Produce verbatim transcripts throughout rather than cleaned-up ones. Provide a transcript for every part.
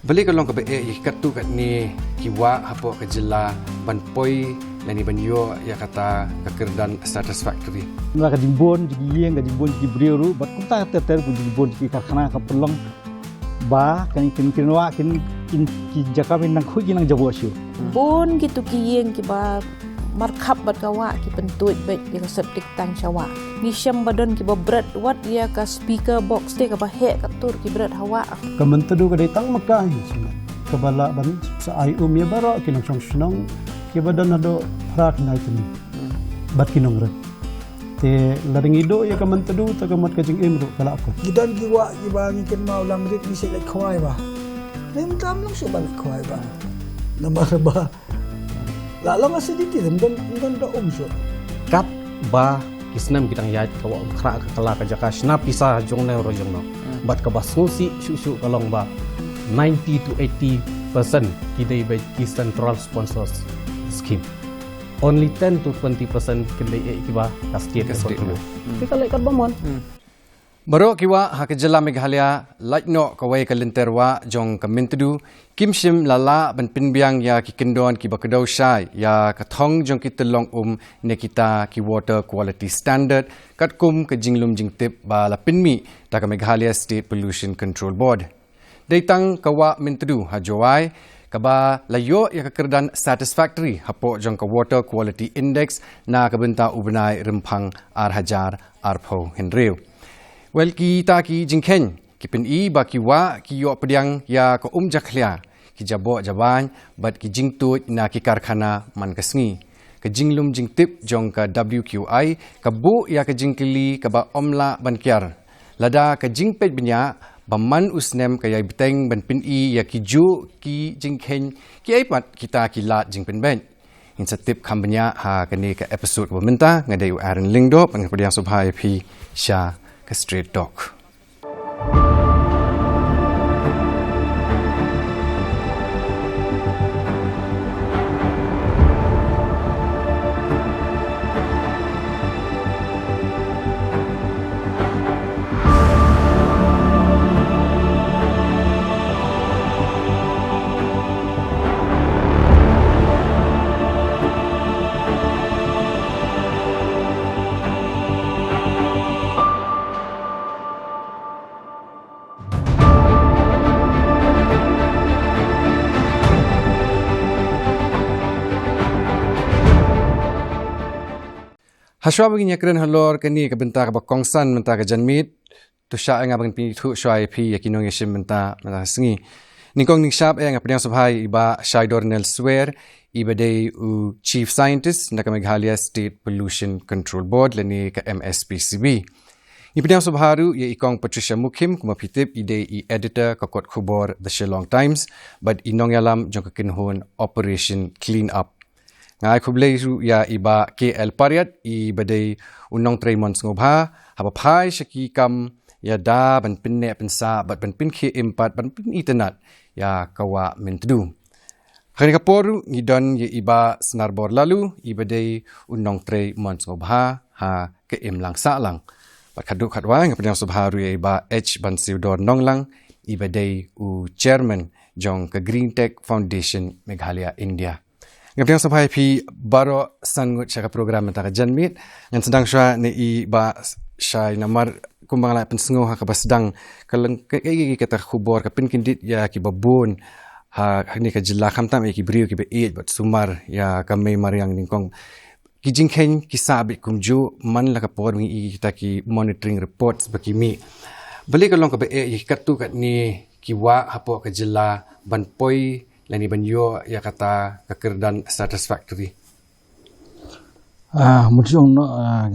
Balei ka long kaba eh ïa katto katne ki wah hapoh ka jylla ban poi lane ban ïoh ïa kata ka kyrdan satisfactory? Namar ka jingbun jong ki ïing, ka jingbun jong ki briew ruh, bad kumta ter ter ka jingbun jong ki karkhana ka pynlong ba kan kin kin wah kin kin ki jaka ban nang khuid kin nang jaboh shuh. Bun kito ki ïing kiba markhap bad ka wah ki pyntuid beit ïa ka septic tank sha wah. Ngi shem ba don kiba bret wat ïa ka speaker box te kaba heh ka tur ki bret ha wah. Ka Myntdu ka dei tang ma ka hi shen kaba lah ban sa ai um ïa baroh ki nongshong shnong kiba don haduh phra khyndai tylli bad ki nongrim. Te lada ngi duh ïa ka Myntdu te ka mut ka jingim ruh ka la kut. Ngi don ki wah kiba ngi kynmaw lang rit ngi shu leit khwai ba. Mem tam long shu ba leit khwai ba. Namar ba la long acidity, don don da um shu. Katba ki snem ki dang ïaid ka wah um khrah ka kylla ka jaka shna pisa jong ne ruh jong no. Bad kaba sngewsih shuh shuh ka long ba ninety to eighty percent ki dei beit ki central sponsors scheme. Only ten to twenty percent ki dei eh kiba ka state ka state contribute. Ki ka leh katba mon. Baroh ki wah ha ka jylla Meghalaya, lait noh kawei ka lynter wah jong ka Myntdu, kim shym la lah ban pynbiang ïa ki kyndon kiba kdew shai ïa ka thong jong ki tyllong um ne kita ki water quality standard, katkum ka jinglum jingtip ba la pynmih da ka Meghalaya State Pollution Control Board. Dei tang ka wah Myntdu ha Jowai kaba la ïoh ïa ka kyrdan satisfactory hapoh jong ka Water Quality Index na ka bynta u bnai Rymphang ar hajar arphew hynriew. Wel, kita ki jingkheiñ ki pyni ba ki wah ki ïoh pdiang ïa ka um jakhlia, ki jaboh jabain bad ki jingtuid na ki karkhana man ka sngi. Ka jinglum jingtip jong ka W Q I ka buh ïa ka jingkylli kaba ym lah ban kiar. Lada ka jingpeit bniah ba man u snem ka ïai bteng ban pyni ïa kijuh ki jingkheiñ, kiei pat kita ki lad jingpynbeit? Ngin sa tip kham bniah ha kane ka episode kaba mynta. Nga dei u Aaron Lyngdoh, nga pdiang sngewbha ïa phi sha ka Straight Talk. Hashwa ba ngin ïakren halor kane ka bynta kaba kongsan mynta ka janmiet, to shah ïa nga ban pynithuh shuwa ïa phi ïa ki nongïashim bynta mynta ka sngi. Nyngkong nyngshap eh nga pdiang sngewbha ïa i Bah Shaidornel Swer, iba dei u Chief Scientist na ka Meghalaya State Pollution Control Board lane ka M S P C B. Ngi pdiang sngewbha ruh ïa i Kong Patricia Mukhim, kumba phi tip i dei i editor ka kot khubor The Shillong Times bad i nongïalam jong ka kynhun Operation Clean Up. Nga ai khublei ruh ïa i Bah K L Pariat, iba dei u nongtrei mon sngewbha haba phai sha ki kam ïada ban pynneh pynsah bad ban pynkhie im pat ban pynitynnad ïa ka wah Myntdu. Ha kane ka por ruh ngi don ïa i Bah Snarbor Laloo, iba dei u nongtrei mon sngewbha ha ka imlang sahlang. Bad khatduh khatwai nga pdiang sngewbha ruh ïa i Bah H Bansiewdor Nonglang, iba dei u chairman jong ka Green Tech Foundation Meghalaya, India. Nga pdiang sngewbha ïa phi baroh san ngut sha ka program mynta ka janmiet. Ngan sdang shuwa na i Bah Shai namar kumba nga la pynsngew ha kaba sdang, ka long ka, ka, ka, kata ka khubor ka pynkyndit ïa kiba bun ha, ha kane ka jylla, khamtam ïa ki briew kiba ïeit bad sumar ïa ka mei mariang nyngkong. Ki jingkheiñ ki sah beit kumjuh man la ka por ba ngi ïohi kita ki monitoring reports ba ki mih. Balei ka long kaba eh ïa ki katto katne ki wah hapoh ka jylla ban poi lane ban ïoh ïa kata ka kyrdan satisfactory? Ah, mut jong no, ah,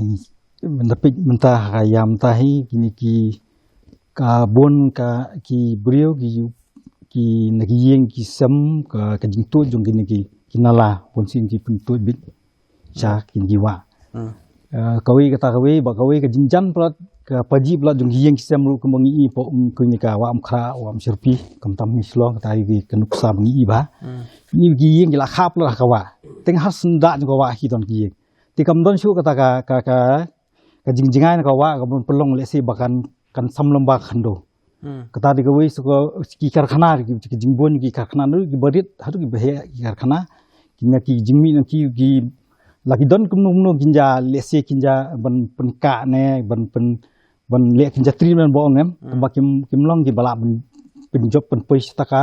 mynta peit mynta ha ka ïam mynta hi, kine ki, ka bun ka ki briew ki, ki na ki ïing ki sem ka, ka jingtuid jong kine ki, ki nala, bun sien ki pyntuid beit sha kine ki wah. Hmm. Eh, kawei kata kawei, ba kawei ka jingjan palat, ka paji palat jong ki ïing ki sem ruh kumba ngi i pok, um, kine ka wah Umkhrah, wah Umshyrpi, khamtam ngi shlong kata hi ka nuksa ba ngi i ba. Hmm. Ngi ki ïing ki la khap palat ha ka wah. Teng ha syndah jong ka wah hi don ki ïing. Te kam don shuh kata ka, ka, ka, ka jingjngai na ka wah, ka ban pynlong lehse ba kan, kan sam lem ba khyndew. Hmm. Kata dei kawei sa ka ki karkhana, ki, ki jingbun ki karkhana, ki barit haduh ki baheh ki karkhana. Ki na ki jingmih na ki, ki la ki don kumno kumno kin ja, lehse kin ja ban pynkah ne ban pyn, ban leh kin ja trim ban bong em. Hmm. Ba kim, kim long ki ba lah ban pynjop pynpoi sha ka,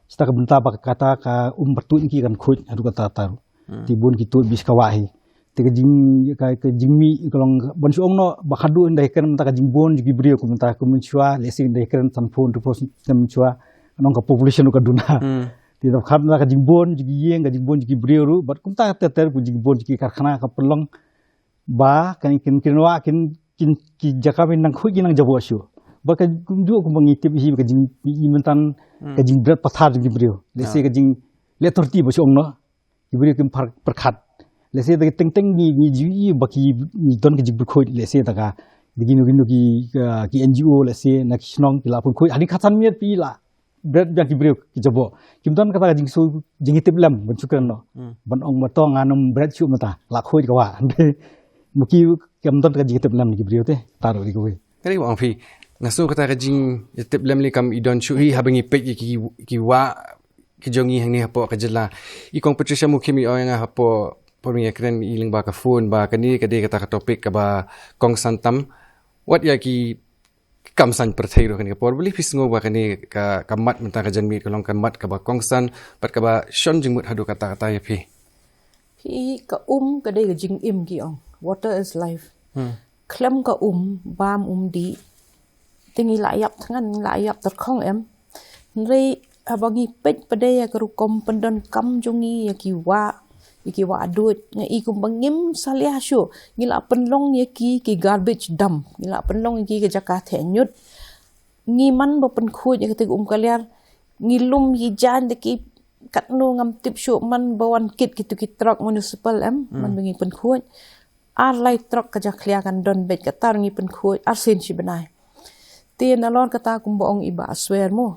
sha ka bynta ba kata ka um ba tuid ki kan khuid haduh kata taru. Hmm. Te bun ki tuid bishka wah hi. Te ka jing, ka, ka jingmih ka long ban shu ong noh ba haduh ynda kren mynta ka jingbun jong ki briew, kumta kumne shuwa, lehse ynda kren sanphew, hynriew phew snem shuwa, nong ka population ruh ka duna. Hmm. Te da khat mynta ka jingbun jong ki ïing, ka jingbun jong ki briew ruh, bad kumta ter ter ka jingbun jong ki karkhana ka pynlong ba kan kin, kin wah kin, kin ki jaka ba nang khuid ki nang jaboh shuh. Ba ka kumjuh kumba ngi tip hi ka jing, i mynta Hmm. ka jingbret pathar jong ki briew. Lehse Ah. ka jingleh torti ba shu ong noh. Ki briew kim pyrkhat. Lehse da ki teng teng ngi, ngi ju i ba ki, ngi don ka jingbret khuid, lehse da ka, da kino kino ki, ah, ki N G O, lehse na ki shnong ki la pynkhuid. Hadien khatsan miet phi la bret biang ki briew ki jaboh. Kim don kata ka jingsngew, jingtip lem ban shu kren noh. Hmm. Ban ong ba to ngan ym bret shuh mynta, la khuid ka wah. Mo ki, kim don ka jingtip lem ki briew te, taruh dei kawei. Kane ba ong phi, nga sngew kata ka jingtip lem lei kam i don shuh hi haba ngi peit ki, ki, ki wah ki jong ngi hangne hapoh ka jylla. I Kong Patricia Mukhim i ong ïa nga hapoh por ba ngi ïakren i lyngba ka phone ba kane ka dei kata ka topic kaba kongsan tam. Wat ïa ki kam saiñ pyrthei ruh kane ka por, balei phi sngew ba kane ka, ka mat mynta ka janmiet ka long ka mat kaba kongsan bad kaba shon jingmut haduh katta katta ïa phi? Phi, ka um ka dei ka jingim, ki ong, water is life. Hmm. Khlem ka um, bam um dih, te ngi la ïap thngan, ngi la ïap tyrkhong em. Hynrei haba ngi peit pat de ïa ka rukom pyndonkam jong ngi ïa ki wah, ïa ki wah duid, nga i kumba ngim salia shuh. Ngi la pynlong ïa ki, ki garbage dump, ngi la pynlong ïa ki ka jaka theh ñiut. Ngi man ba pynkhuid ïa kata ka um ka liar, ngi lum ïa jaiñ da ki, katno ngam tip shuh, man ba wan kit kitu ki truck municipal em, Hmm. man ba ngi pynkhuid. Ar lai truck ka jakhlia kan don beit, kata ruh ngi pynkhuid ar sien shi bnai. Te nalor kata kumba ong i Bah Aswer mo,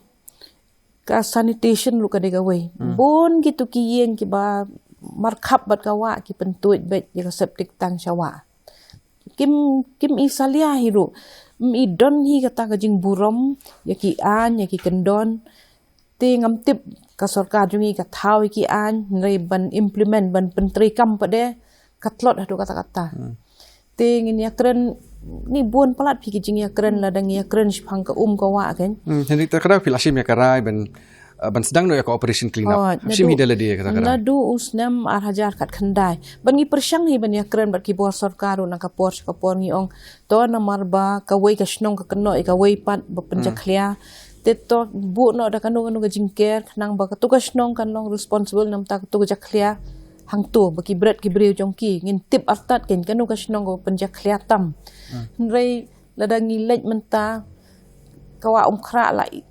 ka sanitation ruh ka dei kawei. Hmm. Bun kitu ki ïing kiba markhap bad ka wah ki pyntuid beit ïa ka septic tank sha wah. Kim, kim i salia hi ruh. Ym i don hi kata ka jingburom ïa ki aiñ, ïa ki kyndon. Te ngam tip ka sorkar jong ngi ka thaw ïa ki aiñ, hynrei ban implement, ban pyntreikam pat de, ka tlot haduh katta katta. Hmm. Te ngin ïakren, ni bun palat phi ki jingïakren, lada ngi ïakren shaphang ka um ka wah kein. Hmm, hynrei te ka daw phi la shim ïa ka rai ban, uh, ban sdang noh ïa ka operation clean up. Oh, shim hi naduh, da lade ïa kata ka rai. Naduh u snem ar hajar khatkhyndai. Ban ngi pyrshang hi ban ïakren bad ki bor sorkar ruh na ka por sha ka por, ngi ong to namar ba kawei ka shnong ka kynnoh ïa kawei pat ba pynjakhlia. Hmm. Te to buh noh da kano kano ka jingker, khnang ba katu ka shnong kan long responsible namar katu ka jakhlia hangto, ba ki bret ki briew jong ki. Ngin tip artat kein kano ka shnong kaba pynjakhlia tam. Hmm. Hynrei lada ngi leit mynta, ka Wah Umkhrah la i,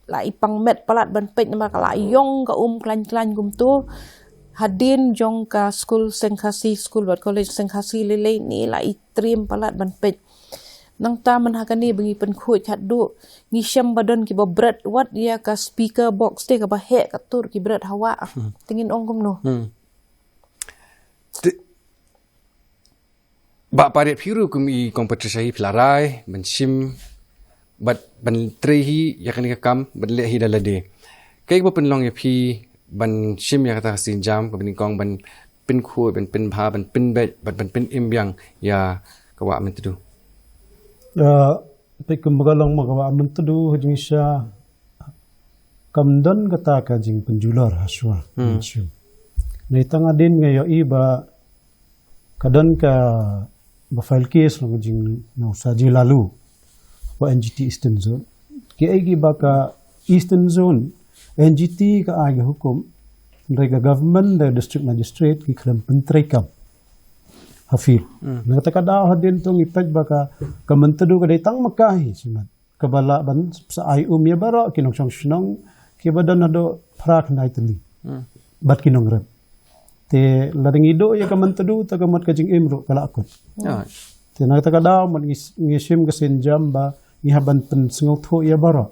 la i pang met palat ban peit namar ka la ïong ka um khlaiñ khlaiñ kumto. Hadien jong ka skul Seng Khasi, skul bad college Seng Khasi lei lei, ngi la i trim palat ban peit. Nangta mynta ha kane ba ngi pynkhuid khatduh, ngi shem ba don kiba bret wat ïa ka speaker box te kaba heh, katto ki bret ha wah. Hmm. Te ngin ong kumno? Hmm. Te, Bah Pariat, phi ruh kum i Kong Patricia hi phi la rai ban shim bad ban trei hi ïa kane ka kam, ban leh hi da lade. Kaei kaba pynlong ïa phi ban shim ïa kata ka sienjam kaba nyngkong ban pynkhuid, ban pynbha, ban pynbeit bad ban pynim biang ïa ka Wah Myntdu? Ïa, peit kumba ka long ma ka Wah Myntdu ha jingshisha kam don kata ka jingpynjulor ha shuwa. Hmm. Ban shim. Nangta hadien nga ïohi ba ka don kaba file case long jingnong sa jinglalu wa N G T Eastern Zone. Kiei kiba ka Eastern Zone, N G T ka ai ka hukum, hynrei ka government, da district magistrate ki khlem pyntreikam ha field. Hmm. Na kata ka daw hadien to ngi peit ba ka, ka Myntdu ka dei tang ma ka hi shimet kaba lah ban sa ai um ïa baroh ki nongshong shnong kiba don haduh phra khyndai tylli. Hmm. Bad ki nongrep. Te lada ngi duh ïa ka Myntdu, te ka mut ka jingim ruh ka la kut. Ah. Te na kata ka daw mut ngi, ngi shim ka sienjam ba ngi hap ban pynsngewthuh ïa baroh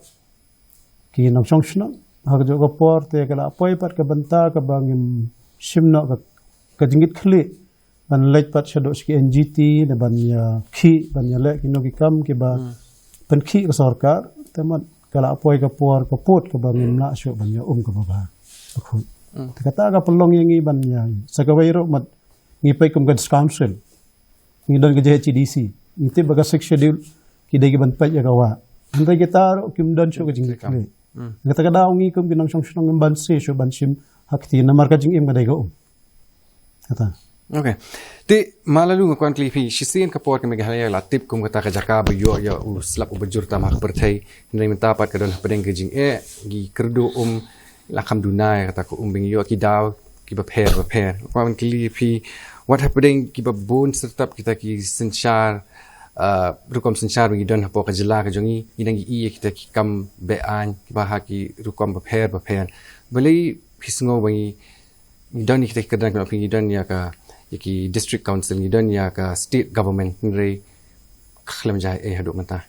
ki nongshong shnong. Ha kajuh ka por te ka la poi pat ka bynta kaba ngim shim noh ka, ka jingkitkhlieh ban leit pat shaduh sha ki N G T ne ban ïakhih, ban ïaleh kino ki kam kiba Hmm. pynkhih ka sorkar. Te mat ka la poi ka por ka put kaba ngim lah shuh ban ïa um kaba bha. Bakhuid. Te kata ka pynlong ïa ngi ban ïa ngi. Sa kawei ruh mat ngi peit kum ka District Council. Ngi don ka J H A D C. Ngi tip ba ka Sixth Schedule ki dei ki ban peit ïa ka wah. Hynrei kita ruh kim don shuh ka jingkitkhlieh. Kata ka daw ngi kum ki nongshong shnong ngim banse shuh ban shim ha kti namar ka jingim ka dei ka um. Kata. Okay. Te Malalu nga kwah kylli phi shisien ka por ka Meghalaya la tip kum kata ka jaka ba ïoh ïa u slap uba jur tam ha ka pyrthei. Hynrei mynta pat ka don hapdeng ka jingeh, ki kyrduh um, la kham duna ïa kata ka um ba ngi ïoh ki daw kiba pher ba pher. Nga kwah kylli phi wat hapdeng kiba bun syrtap kita ki synshar, ah, rukom synshar ba ngi don hapoh ka jylla ka jong ngi, ngi dang ïohi ïa kita ki kam be-aiñ kiba ha ki rukom ba pher ba pher. Balei phi sngew ba ngi ngi don ïa kita ki kyrdan, ngi don ïa ka, ïa ki District Council, ngi don ïa ka State Government, hynrei khlem jia ei haduh mynta?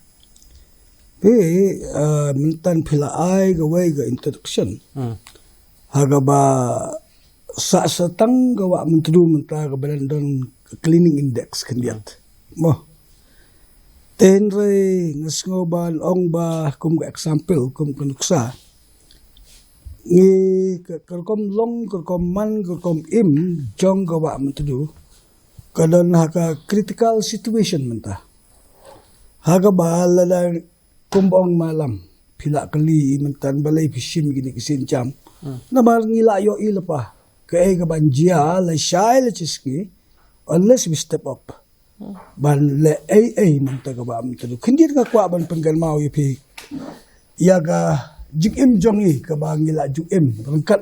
Phi, ah, mynta phi la ai kawei ka introduction. Ha kaba sah sa tang ka Wah Myntdu mynta kaba dang don ka cleaning index khyndiat. Mo. Te hynrei nga sngew ban ong ba kum ka example, kum ka nuksa. Ngi ka, ka rukom long, ka rukom man, ka rukom im jong ka Wah Myntdu ka don ha ka critical situation mynta. Ha kaba lada kum ba ong Malam, phi la kylli mynta balei phi shim kine ki sienjam. Namar ngi la ïohi lypa kaei kaban jia lashai lashisngi unless we step up ban leh ei ei mynta ka Wah Myntdu. Khyndiat nga kwah ban pynkynmaw ïa phi ïa ka jingim jong ngi kaba ngi la ju im ryngkat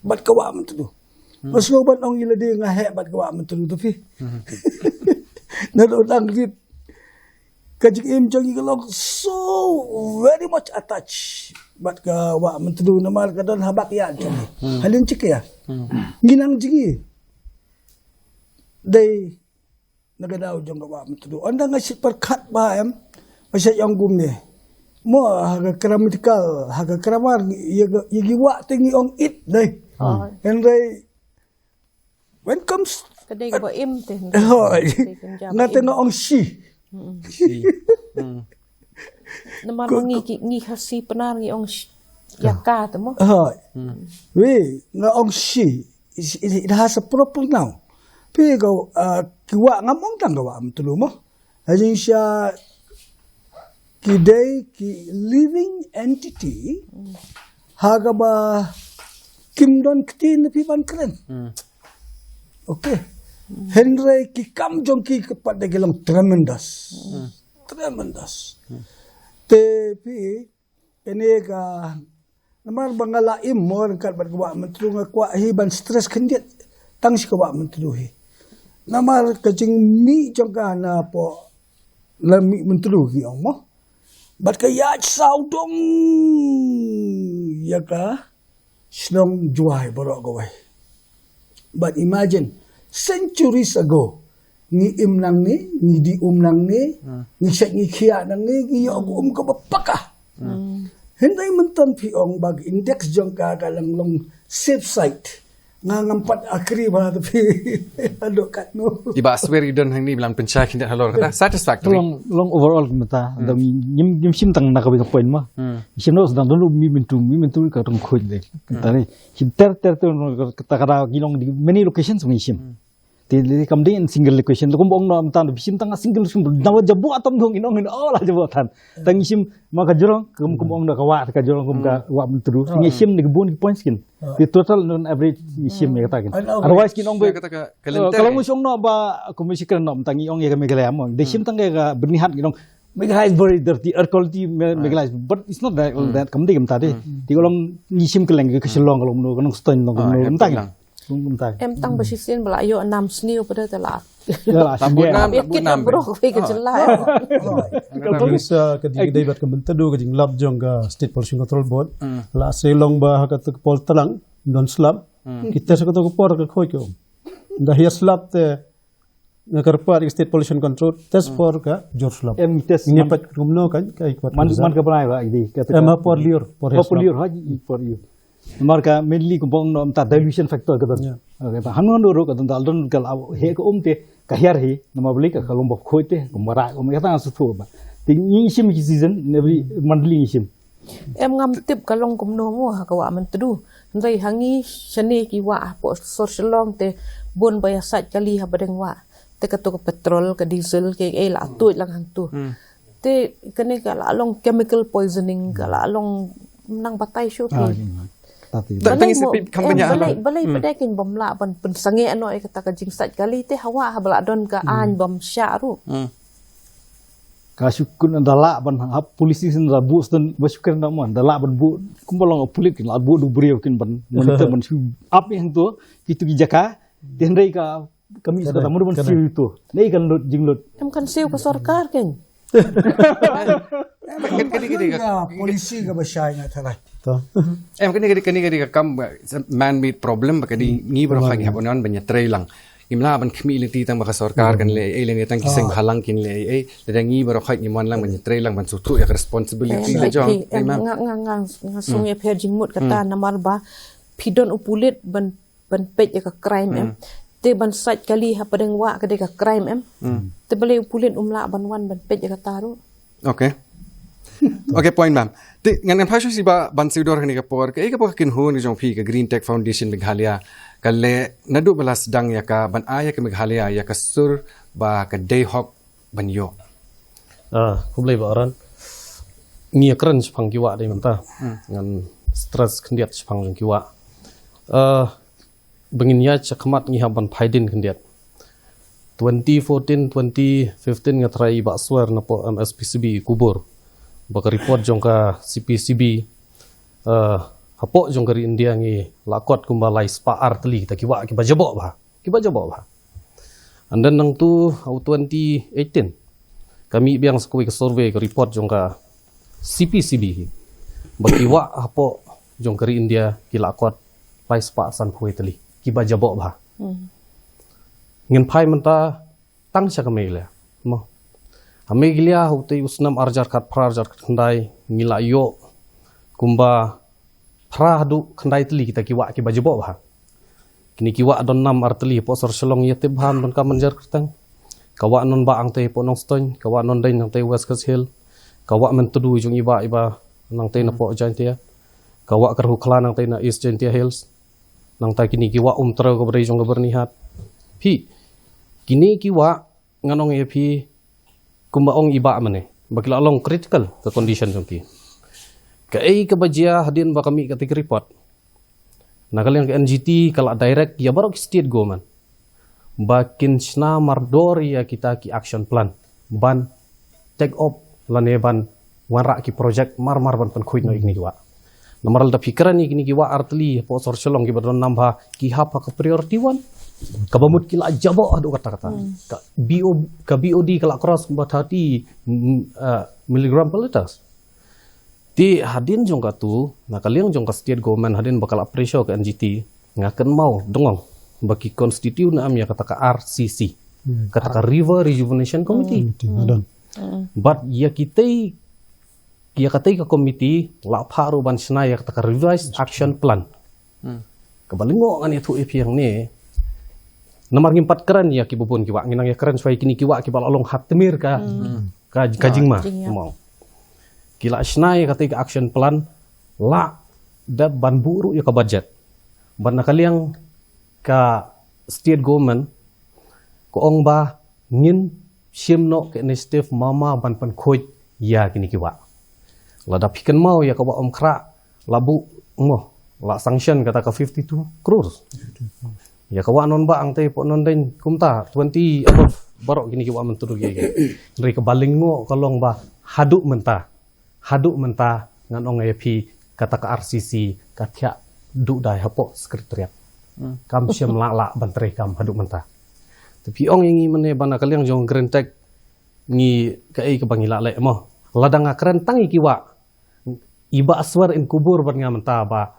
bad ka Wah Myntdu. Nga sngew ban ong ïa lade nga heh bad ka Wah Myntdu, to phi. Naduh dang rit ka jingim jong ngi ka long so very much attached bad ka Wah Myntdu namar ka don ha backyard jong ngi. Ha Lynchikya. Ngi nang jngi dei na ka daw jong ka Wah Myntdu. Ynda nga shait pyrkhat ba em, nga shait ong kumne. Mo ha ka grammatical, ha ka grammar, ïa ka, ïa ki wah te ngi ong it dei. Hynrei when comes, ka dei kaba im te. Hooid. Nga te nga ong shi. Shi. Namar ma ngi ki, ngi Khasi Pnar ngi ong shi. Ïa ka te mo. Hooid. Wi, nga ong shi. It, it, it has a proper noun. Phi ka, ah, ki wah ngam ong tang ka Wah Myntdu mo. Ha jingshisha ki dei ki living entity ha kaba kim don kti na phi ban kren. Okay. Hynrei ki kam jong ki ka pat da ki long tremendous. Tremendous. Te phi Kane ka, namar ba nga la im mo ryngkat bad ka Wah Myntdu, nga kwah hi ban stress khyndiat tang shi ka Wah Myntdu hi. Namar ka jingmih jong ka na poh la mih Myntdu ki ong mo. Bad ka ïaid sawdong ïa ka shnong Jwai baroh kawei. But imagine, centuries ago, ngi im nangne, ngi die um nangne, ngi shait ngi khiah nangne, ngi ïoh ka um kaba paka. Hynrei mynta phi ong ba ka index jong ka ka long long safe site. Nga ngam pat agree ba te phi. Aduh katno. Kiba swear i don hangne ba lan pynshai khyndiat halor kata. Satisfactory. Long, long overall mynta. Ngim, ngim shim tang na kawei ka point ma. Shim noh sa tang don mih Myntdu, mih Myntdu ka tong khuid de. Tang ne. Shim ter ter ter kata kata ngi long di many locations ngi shim. Te kam dei in single location. Kum ong noh mynta shim tang single location. Nawa jaboh tam dong ngi ong ngi ong la jaboh than. Tang ngi shim ma ka jrong kum ong da ka Wah ka jrong kum ka Wah Myntdu. Ngi shim ni bun ki points kin. Te total on average ngi shim ïa kata kin. Otherwise kin ong ba kata ka, ka long ngi ong noh ba kum shi kren noh mynta ngi ong ïa ka Meghalaya mo. Dei shim tang ïa ka Byrnihat ngi ong Meghalaya is very dirty, air quality Meghalaya, but it's not that, that kam dei kumta de. Te ka long ngi shim kylleng ka Shillong ka long no, ka Nongstoiñ long no, kumta. Kumta. Em tang ba shisien ba la ïoh nam sniew pada te la. Ïa la shisien. Ïa kit nam bro kawei ka jylla. Ka dei bad ka Myntdu ka jinglap jong ka State Pollution Control Board. La sei long ba ha kata ka por tlang don slap. Ki test kata ka por ka khoi ka um. Da hiar slap te Nga kyrpad ïa ka State Pollution Control, test por ka jur slap. Em test ngi pat kumno kan ka ikot man, man ka bnai ba idi ka. Em por liur, por liur ha ji por liur. Mar ka mainly kum ong noh mynta dilution factor ka don. Ka ta hanu hanu ro ka don dal don ka la he ka um te ka hiar hi nama beli ka ka long ba khoi te kum ba ra kum ka ta su thu ba. Te ngi shim ki season, every monthly ngi shim. Em ngam tip ka long kumno mo ha ka wah Myntdu. Hynrei ha ngi shane ki wah hapoh sor Shillong te bun ba ïa sait kali ha badeng wah. Te kato ka petrol, ka diesel, ke e la tuid lang hangtu. Te kane ka la long chemical poisoning, ka la long nang batai shuh ki. Balei mo, balei, balei pede kin bym lah ban pynsangeh noh ïa kata ka jingsait kali te ha wah ha ba la don ka aiñ bym shah ruh. Ka shu kun da lah ban hap policy sien da buh sien ba shu kren da man da lah ban buh kumba long pulit kin la buh du briew kin ban monitor ban shu ap ïa hangto kitu ki jaka te hynrei ka kami suka da mut ban siew tu nei kan lut jinglut. Em kan siew ka sorkar kan. Kani kani ka policy ka ba shai nga thalai. Em kani kani kani kani ka kam man made problem ba kani ngi baroh kha ngi hap ban wan ban ïatrei lang. Ngim lah ban khmih lynti tang ba ka sorkar kan leh ei leh tang ki seng bhalang kin leh ei lada ngi baroh kha ngi mon lang ban ïatrei lang ban suthu ïa ka responsibility la jong. Nga nga nga nga song ïa pher jingmut kata namar ba phi don u pulit ban ban peit ïa ka crime em. Te ban sait kali ha pdeng wah ka dei ka crime em. Te balei u pulit um lah ban wan ban peit ïa kata ruh. Okay. Okay, point, ma'am. Te ngan ngan phai shuh shi ba ban siew dor kane ka por ka ei ka por ka kynhun ka jong phi ka Green Tech Foundation Meghalaya ka leh naduh ba la sdang ïa ka ban ai ïa ka Meghalaya ïa ka sur ba ka dei hok ban ïoh. Ah, khublei Bah Aaron. Ngi ïa kren shaphang ki wah dei mynta. Ngan stress khyndiat shaphang jong ki wah. Ah, ba ngin ïaid sha khmat ngi hap ban phai dien khyndiat. Twenty fourteen, twenty fifteen nga tharai i Bah Swer napoh M S P C B i kubur ba ka report jong ka C P C B, eh, hapoh jong ka ri India ngi la kot kumba lai spah ar tylli kita ki wah kiba jaboh bha. Kiba jaboh bha. And then nangtu ha u twenty eighteen ka mih biang sa kawei ka survey ka report jong ka C P C B hi ba ki wah hapoh jong ka ri India ki la kot lai spah sanphew tylli kiba jaboh bha. Ngin phai mynta tang sha ka Meghalaya mo. Ha Meghalaya ha utei u snem arhajar khatphra arhajar khatkhyndai ngi la ïoh kumba phra haduh khyndai tylli kita ki wah kiba jaboh bha. Kine ki wah don nam ar tylli hapoh sor Shillong ïa tip bha don ka manjar kyrteng. Ka wah non ba angtei hapoh Nongstoiñ, ka wah non deiñ angtei West Khasi Hills. Ka wah Myntdu jong i bah iba nangtei napoh Jaintia. Ka wah Kyrhukhla nangtei na East Jaintia Hills. Nangta kine ki wah Umtrew kaba dei jong ka Byrnihat. Phi kine ki wah ngan ong ïa phi kumba ong i bah mane ba ki la long critical ka condition jong ki. Kaei kaba jia hadien ba ka mih kata ka report. Na ka liang ka N G T ka la direct ïa baroh ki state government ba kin shna mardor ïa kita ki action plan ban take up lane ban wanrah ki project mar mar ban pynkhuid noh ïa kine ki wah. Namar lada phi kren ïa kine ki wah ar tylli hapoh sor Shillong kiba don nam bha ki hap ha ka priority one. Kaba mut ki la jaboh haduh katta katta. Ka B O, ka B O D ka la cross kumba thirty, mm, uh, milligram per liters. Te hadien jong katu na ka liang jong ka state government hadien ba ka la pressure ka N G T nga kynmaw dngong ba ki constitute na am ïa kata ka R C C. Kata ka River Rejuvenation Committee. But ïa kitei ïa katei ka committee la phah ruh ban shna ïa kata ka revised action plan. Kaba lyngngoh ngan ïathuh ïa phi hangne. Namar ngim pat kren ïa kiba bun ki wah ngi nang ïa kren shwa ïa kine ki wah kiba la long ha tmier ka ka, ka jingma. Ki la shna ïa katei ka action plan la dep ban buh ruh ïa ka budget. Ban na ka liang ka state government ka ong ba ngin shim noh ka initiative mama ban pynkhuid ïa kine ki wah. Lada phi kynmaw ïa ka wah Umkhrah la buh mo la sanction kata ka fifty two crores. Ïa ka wah non ba angtei hapoh Nongdeiñ kumta twenty above baroh kine ki wah Myntdu ki. Hynrei kaba lyngngoh ka long ba haduh mynta haduh mynta ngan ong ïa phi kata ka R C C ka thiah duh dai hapoh secretariat. Kam shym lah lah ban trei kam haduh mynta. Te phi ong ïa ngi mynne ba na ka liang jong Green Tech ngi kaei kaba ngi lah leh mo. Lada nga kren tang ïa ki wah i bah Swer in kubur bad nga mynta ba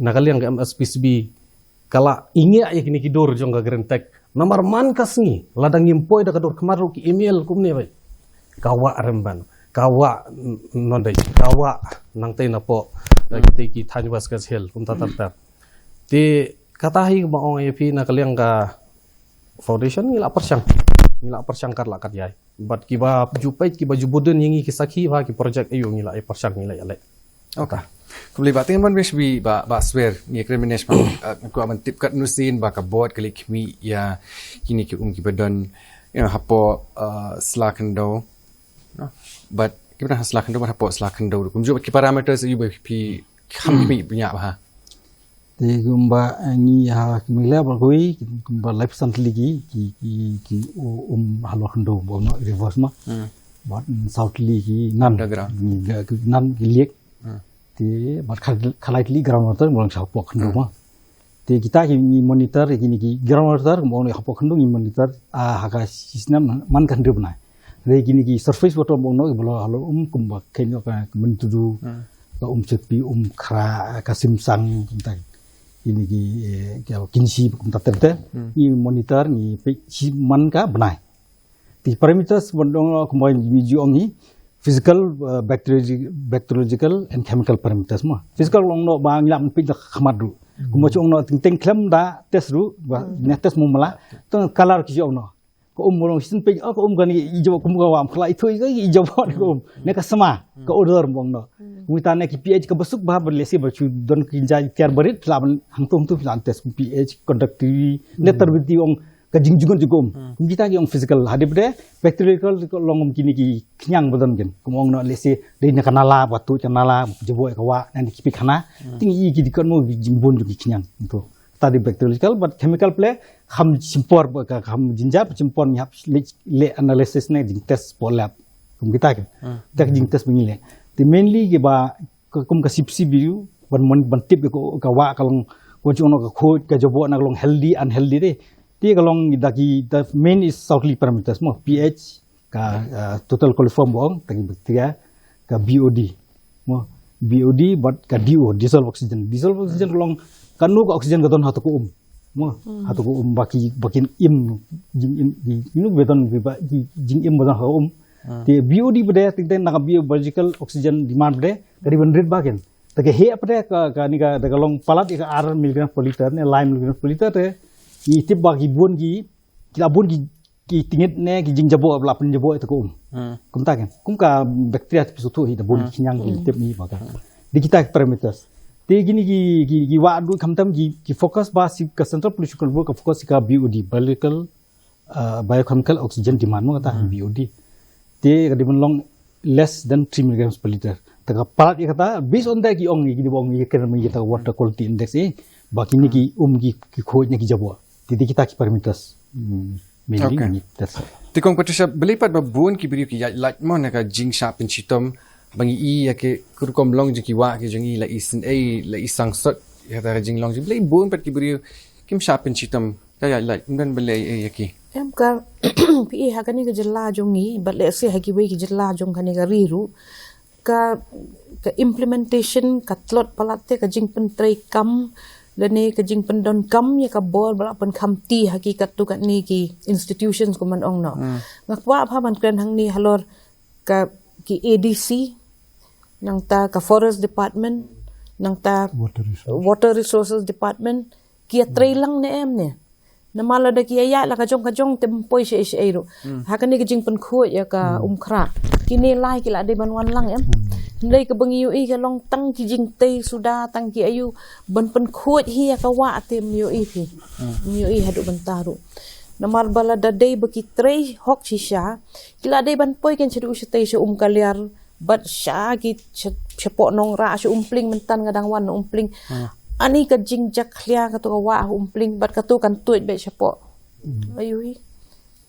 na ka liang ka M S P C B ka la ingiah ïa kine ki dur jong ka Green Tech. Namar man ka sngi lada ngim poi da ka dur khmat ruh ki email kumne ba ka wah Rymban, ka wah Nongdeiñ, ka wah nangtei napoh kitei ki thaiñ West Khasi Hills kumta ter ter. Te kata hi ba ong ïa phi na ka liang ka foundation ngi la pyrshang. Ngi la pyrshang kat la kat ïai. Bad kiba ju peit, kiba ju bud ïa ngi ki sakhi ba ki project aiu ngi la ïa pyrshang, ngi la ïa leh. Okay. Khublei Bah, tang ban bes bi Bah, Bah Swer, ngi kren manesh ma, uh, kwah ban tip katno sien ba ka board ka leit khmih ïa kine ki um kiba don, you know, hapoh, uh, Sla Khyndew. No? Bad kiba don ha Sla Khyndew bad hapoh Sla Khyndew. Kumjuh ki parameters aiu ba phi kham khmih bniah bha? Te kumba, eh, ngi ha ki Meghalaya baroh kawei, kumba laiphew san tylli ki, ki, ki, ki u-, um halor khyndew, ba u ong reserve ma. Hmm. Bad, mm, saw tylli ki nan. Underground. Ki, ki nan ki liek. Hmm. Te bad kha-, khatlai tylli ground water, ba u ong shapoh khyndew ma. Te kita ki ngi monitor, kine ki ground water, kumba u ong hapoh khyndew ngi monitor, ah, ha ka shi snem man ka hynriew bnai. Hynrei kine ki surface water ba u ong ki ba la halor um kumba kheiñ ka Myntdu, hmm, ka Umsyrpi, Umkhrah, ka Simsang, kumta. Kine ki, eh, ki Kynshi, kumta ter ter. Hmm. Ngi monitor, ngi peit shi man ka bnai. Te parameters ba u ong kumba ngi ju ong ngi physical, eh, bacteriologi-, bacteriological and chemical parameters ma. Physical u ong noh ba ngi lah ban peit da khmat ruh. Hmm. Kumba ju ong noh teng teng khlem da test ruh, ba, hmm, ne test mo mala. Tang color ki ju ong noh. Ka um ba u ong shisien peit, oh, ka um kane i jabok, kum ka wah, khlaiñ ithuh i jabok ka um. Ne ka sma, ka odor ba u ong noh. Kumta ne ki pH kaba suk bha ba lehse ba shu don ki jait tiar barit, lah ban hangto hangto lah ban test kum pH, conductivity, ne turbidity u ong ka jingjngoh jong ka um. Kum kita ki ong physical, hadien ba dei bacteriological ka long kum kine ki khñiang ba don kin. Kum u ong noh lehse dei na ka nala, ba tuh ka nala, jabok ka wah, ne ki pik khana. Te ngi i ki dei katno ki jingbun jong ki khñiang. Kumto. Study bacteriological, but chemical pule kham shim por, ba ka kham jynjar, shim por ngi hap leh, leh analysis ne jingtest hapoh lab. Kum kita ki. Hmm. Te ka jingtest ba ngi leh. Te mainly kiba, ka, kum ka C P C B U, ban mon, ban tip ka, ka wah ka long, ka jong ka khuid, ka jabok na ka long healthy, unhealthy te. Te ka long da ki, the main is saw tylli parameters mo, pH, ka, uh, total coliform ba u ong, ta ki bacteria, ka BOD. Mo, BOD bad ka DO, dissolved oxygen. Dissolved oxygen ka long kano ka oxygen ka don ha kato ka um. Mo, ha kato ka um ba ki, ba kin im, jingim, ki, you know, ba don, ba ki jingim ba don ha ka um. Hmm. Te BOD ba dei, te na ka bio-, biological oxygen demand ba dei, ka dei ban rit ba kin. Te ka heh ba dei ka, kane ka, te ka long palat ïa ka ar milligram per liter ne lai milligram per liter te. Ngi tip ba ki bun ki, ki la bun ki ki tingit ne ki jingjabok ba la pynjabok ïa kato ka um. Hmm. Kumta kan. Kum ka bacteria te phi sngewthuh hi, da bun ki khñiang ki tip ngi ba ka. Dei kita ki parameters. Te kine ki, ki, ki wah duh khamtam ki, ki focus ba shi ka Central Pollution Control Board ka focus shi ka BOD, biological, uh, biochemical oxygen demand mo kata BOD. Te ka dei ban long less than three milligrams per liter. Te ka palat ïa kata, based on that ki ong, ki dei ba ong ïa ka, ïa ka water quality index eh, ba kine ki um ki, ki khuid ne ki jabok. Te dei kita ki parameters. Hmm, mainly. Okay. Ngi test. Te Kong Patricia, balei pat ba bun ki briew ki ïaid lait mo na ka jingshah pynshitom, ba ngi i ïa ki rukom long jong ki wah ki jong ngi, la i sngewsih, la i sangsot ïa kata ka jinglong jong, balei bun pat ki briew kim shah pynshitom, ka ïaid lait, ym don balei eh ïa ki. Em ka, phi i ha kane ka jylla jong ngi, bad lehse ha kiwei ki jylla jong kane ka ri ruh, ka, ka implementation ka tlot palat te ka jingpyntreikam lane ka jingpyndonkam ïa ka bor ba la pynkhamti ha ki katto katne ki institutions kumba u ong noh. Hmm. Nga kwah bha ban kren hangne halor ka, ki ADC, nangta ka Forest Department, nangta Water Resources. Water Resources Department, ki ïatrei lang ne em ne. Namar lada ki ïaid la ka jong ka jong te ym poi shaei shaei ruh. Hmm. Ha kane ka jingpynkhuid ïa ka Umkhrah, kine lai ki la dei ban wan lang em. Hmm. Hynrei kaba ngi ïohi ka long tang ki jingtei suda, tang ki aiu ban pynkhuid hi ïa ka wah te ym ïohi phi. Hmm. Ym ïohi haduh mynta ruh. Namar ba lada dei ba ki trei hok shisha, ki la dei ban poi kein shaduh shatei sha Umkaliar, bad sha ki sha, shapoh Nongrah, sha Umpling, mynta nga dang wan na Umpling. Hmm. Ani ka jingjakhlia kato ka wah ha Umpling, bad kato kan tuid beit shapoh. Hmm. Aiu hi.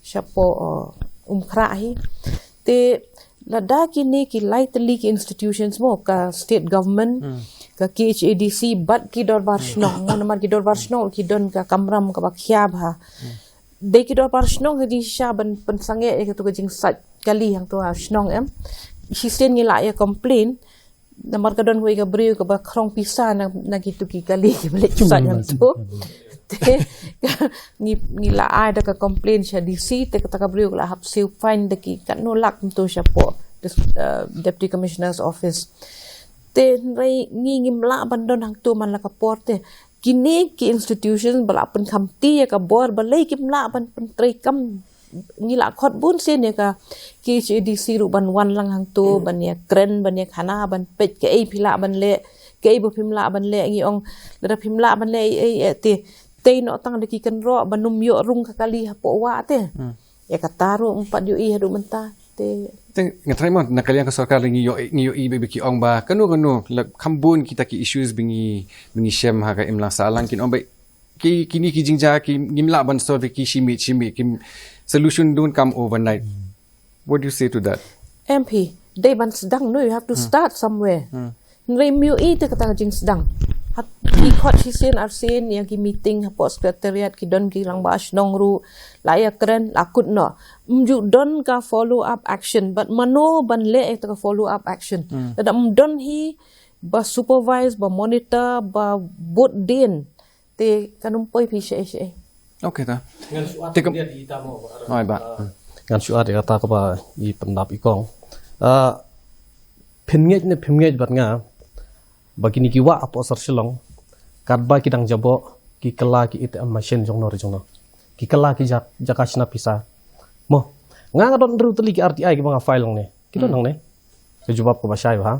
Shapoh, uh, Umkhrah hi. Te lada kine ki lai tylli ki institutions mo, ka state government, hmm, ka KHADC, bad ki dorbar shnong mo, namar ki dorbar shnong ki don ka kamram kaba khia bha. Hmm. Dei ki dorbar shnong ha jingshisha ban pynsangeh ïa kato ka jingsait kali hangto ha shnong em. Shisien ngi la ïa complain, namar ka don kawei ka briew kaba khrong pisa na, na kito ki kali kiba leit sait hangto. Te ngi, ngi la ai da ka complain sha DC, te kata ka briew ka la hap siew fine da ki katno lak kumto shapoh, uh, Deputy Commissioner's Office. Te hynrei ngi ngim lah ban don hangto man la ka por te. Kine ki institutions ba la pynkhamti ïa ka bor, balei kim lah ban pyntreikam ngi la khot bun sien ïa ka KHADC ruh ban wan lang hangto ban ïa kren, ban ïa khana, ban peit kaei phi lah ban leh, kaei ba phim lah ban leh. Ngi ong lada phim lah ban leh ei ei te tei noh tang da ki kynroh ban ym ïoh rung ka kali hapoh wah te. Ïa kata ruh ym pat ïohi haduh mynta te. Te nga trai mo, na ka liang ka sorkar ngi ïoh, ngi ïohi ba ki ong ba kano kano, la kham bun kita ki issues ba ngi, ba ngi shem ha ka imlang sahlang, kin ong ba ki, kini ki jingjia ki ngim lah ban solve ki shi miet shi miet, ki solution don't come overnight. What do you say to that? Em phi, dei ban sdang, no, you have to start somewhere. Hynrei ym ïohi te kata ka jingsdang. Hat ki khot shisien arsien ïa ki meeting hapoh secretariat, ki don ki rangbah shnong ruh, la ïa kren, la kut noh. Ym ju don ka follow up action, but mano ban leh ïa ka follow up action. Lada ym don hi ba supervise, ba monitor, ba bud dien, te kan ym poi phi shaei shaei. Okay ta. Ngan shu add, te kam- ïa di ta mo, ba. Ai ba. Ngan shu add ïa kata kaba i pyndap i kong. Ah, phin ngeit ne phim ngeit bad nga ba kini ki wah hapoh sor Shillong katba ki dang jaboh, ki kylla ki ATM machine jongno re jongno, ki kylla ki ja-, jaka shna pisa. Mo, nga nga don hynriew tylli ki RTI kiba nga file hangne. Ki don hangne. Ka jubab kaba shai ba ha.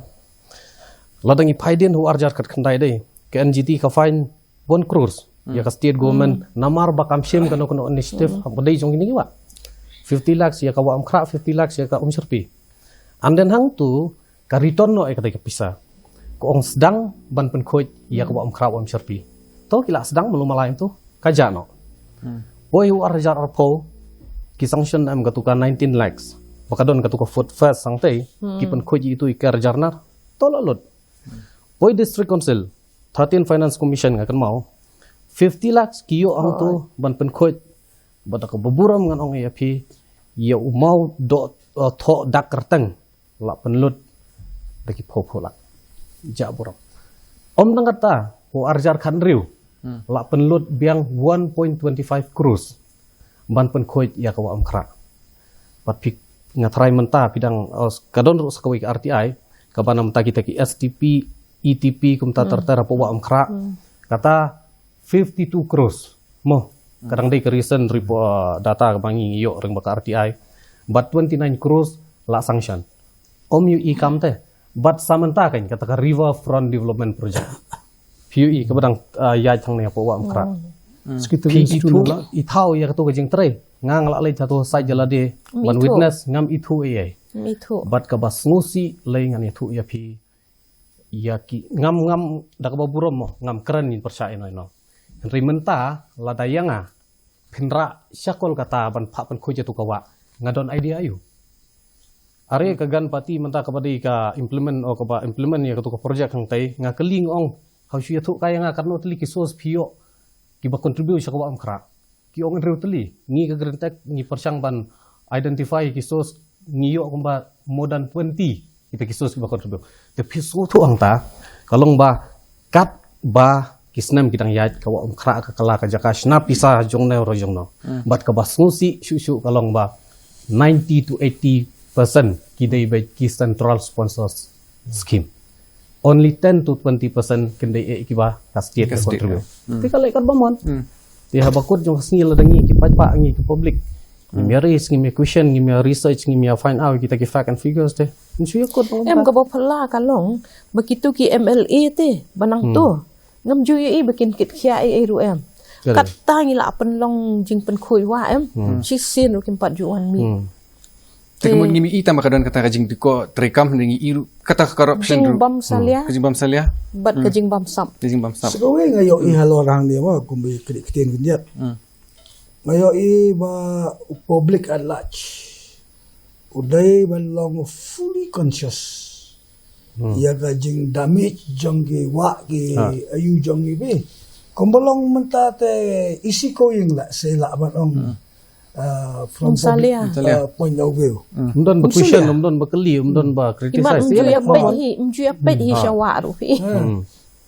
Lada ngi phai dien ha u arhajar khatkhyndai dei, ka NGT ka fine one crores ïa ka state government namar ba kam shim kano kano initiative haba dei jong kine ki wah. Fifty lakhs ïa ka Wah Umkhrah, fifty lakhs ïa ka Umshyrpi. And then hangto ka return noh ïa kata ka pisa. Ka ong sdang ban pynkhuid ïa ka Wah Umkhrah, Wah Umshyrpi. To ki la sdang malu malai to ka jah noh. Poi u arhajar arphew ki sanction em katu ka nineteen lakhs. Ba ka don katu ka Food Fest sangtei, ki pynkhuid ïa itu ïa ka arhajar nar. To la lut. Poi District Council, thirteen Finance Commission nga kynmaw, fifty lakhs ki ïoh hangto ban pynkhuid. Bad da kaba burom ngan ong ïa phi, ïa u maw doh, uh, thoh dak kyrteng la pynlut da ki phew phew lak. Jah burom. Ym tang kata, u arhajar khathynriew la pynlut biang one point twenty five crores ban pynkhuid ïa ka Wah Umkhrah. Bad phi, nga tharai mynta phi dang, uh, ka don ruh sa kawei ka RTI kaba na mynta kita ki STP, ETP kumta ter ter hapoh Wah Umkhrah. Kata fifty two crores. Mo, ka dang dei ka recent report, uh, data kaba ngi ïoh lyngba ka RTI. Bad twenty nine crores la sanction. Ym ïohi kam te. Bad sa mynta kan kata ka River Front Development Project, phi ïohi kaba dang, uh, ïaid hangne hapoh Wah Umkhrah. Phi ithuh, ithuh ïa kato ka jingtrei? Nga nga la leit hato site jong lade ban witness, ngam ithuh ei ei. Bad kaba sngewsih lei ngan ïathuh ïa phi, ïa ki, ngam, ngam, da kaba burom mo, ngam kren ngin pyrshah ïa no ïa no. Hynrei mynta lada ïa nga phin rah sha Kolkata ban phah pynkhuid ïa tu ka wah, nga don idea aiu? Are ka Ganpati mynta kaba dei ka implement, o kaba implement ïa katu ka project hangtei, nga kylli nga ong, ha u shu ïathuh ka ïa nga katno tylli ki source phi ïoh kiba contribute sha ka Wah Umkhrah. Ki ong hynriew tylli. Ngi ka Greentech ngi pyrshang ban identify ki source, ngi ïoh kumba more than twenty kita ki source kiba contribute. Te phi sngewthuh hangta, ka long ba katba ki snem ki dang ïaid ka Wah Umkhrah ka kylla ka jaka shna pisa jong ne ruh jong no. Bad kaba sngewsih shuh shuh ka long ba ninety to eighty percent ki dei beit ki central sponsors scheme. Only ten to twenty percent kin dei eh kiba ka state ka contribute. Te ka leh katba mon. Te haba kut jong ka sngi lada ngi ki paidbah, ngi ki public, ngim ïa raise, ngim ïa question, ngim ïa research, ngim ïa find out kita ki fact and figures te, ngin shu ïa kut. Em, kaba phylla ka long ba kitu ki MLA te ba nangto ngam ju ïohi ba kin kit khia ei ei ruh em. Kata ngi la pynlong jingpynkhuid wah em, shisien ruh kim pat ju wan mih. Te ka mut ngim ïohi tang ba ka don kata ka jingdukor treikam, ngi ïohi ruh kata ka corruption ruh. Jingbam salia. Ka jingbam salia. Bad ka jingbam sap. Ka jingbam sap. Sa kawei nga ïohi halor hangne mo, kumba ïa kane ka ktien khyndiat. Nga ïohi ba u public at large u dei ban long fully conscious ïa ka jingdamage jong ki wah ki ayu jong ngi bha. Kumba long mynta te, isi ko ïing lah, se lah ban ong, uh, from public, uh, point of view. Ym don ba question, ym don ba kylli, ym don ba criticize. Ym ju ïa peit hi, ym ju ïa peit hi sha wah ruh hi.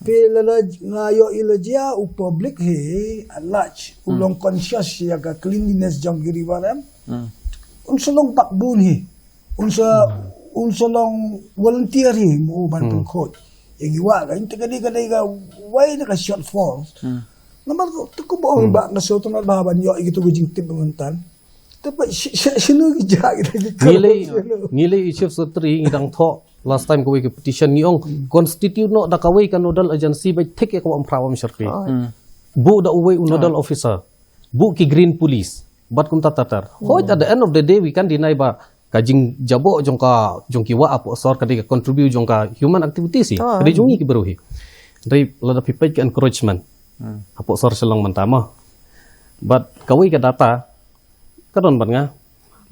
Phi la, la, nga ïohi la jia u public hi at large u long conscious ïa ka cleanliness jong ki river em. Un sa long backbone hi. Un sa, un sa long volunteer hi mo ban pynkhuid ïa ki wah, ka inte ka dei, ka dei kawei na ka shortfall. Namar tu, tu kumba ong ba nga sngewtynnat bha ban ïoh ïa kitu ki jingtip mynta. Te ba shi- shi- shinu ki ja kita ki Ngi lei, ngi lei i Chief Secretary ngi dang thoh last time kawei ka petition ngi ong constitute noh da kawei ka nodal agency ba thik ïa ka Wah Umphra Wah Umshyrkhei. Buh da uwei u nodal officer. Buh ki green police. Bad kumta tatar. Hoi, at the end of the day, we can deny ba ka jingjaboh jong ka, jong ki wah hapoh sor ka dei ka contribute jong ka human activities hi. Ka dei jong ngi ki briew hi. Dei lada phi peit ka encroachment hapoh sor Shillong mynta mo. Bad kawei ka data ka don bad nga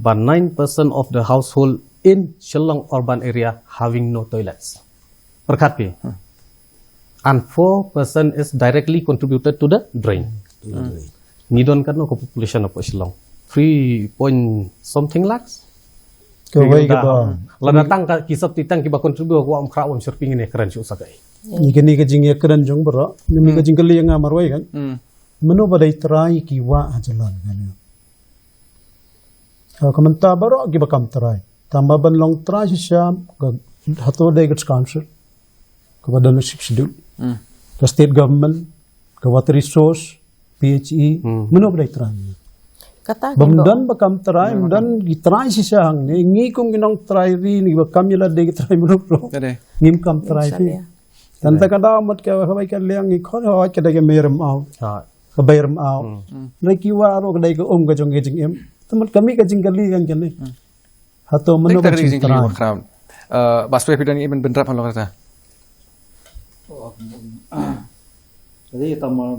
ba nine percent of the household in Shillong urban area having no toilets. Pyrkhat phi. And four percent is directly contributed to the drain. Ngi don katno ka population hapoh Shillong? Three point something lakhs. Kawei ka ba. Lada tang ka ki sap ti tang ki ba contribute ka Wah Umphra Wah Umshyrkhei ngi ne kren shu sa kai. Ngi kani ka jingïakren jong baroh. Ngi ka jingkylli nga marwei kan. Mano ba dei trai ki wah ha jylla kan. Ka ka mynta baroh ki ba kam trai. Tang ba ban long trai shisha ka hato dei ka council. Ka ba don sik sidul. Ka state government, ka water resource, P H E, mano ba dei trai. Kata Bam don ba kam trai, bam don ki trai shisha hangne, ngi kum ki nong trai ri ni ba kam ïa la dei ki trai mano bro. Ngim kam trai ri. Tanta ka daw mat ka hawai ka liang ngi khon hawai ka dei ka mei rem au. Ka bai rem au. Lai ki wah ro ka dei ka um ka jong ka jingim. Tamat kami ka jingkali kan kali. Hato mano ka jingkali. Ba swe pidan ibn bendrap halor kata. Jadi kita ma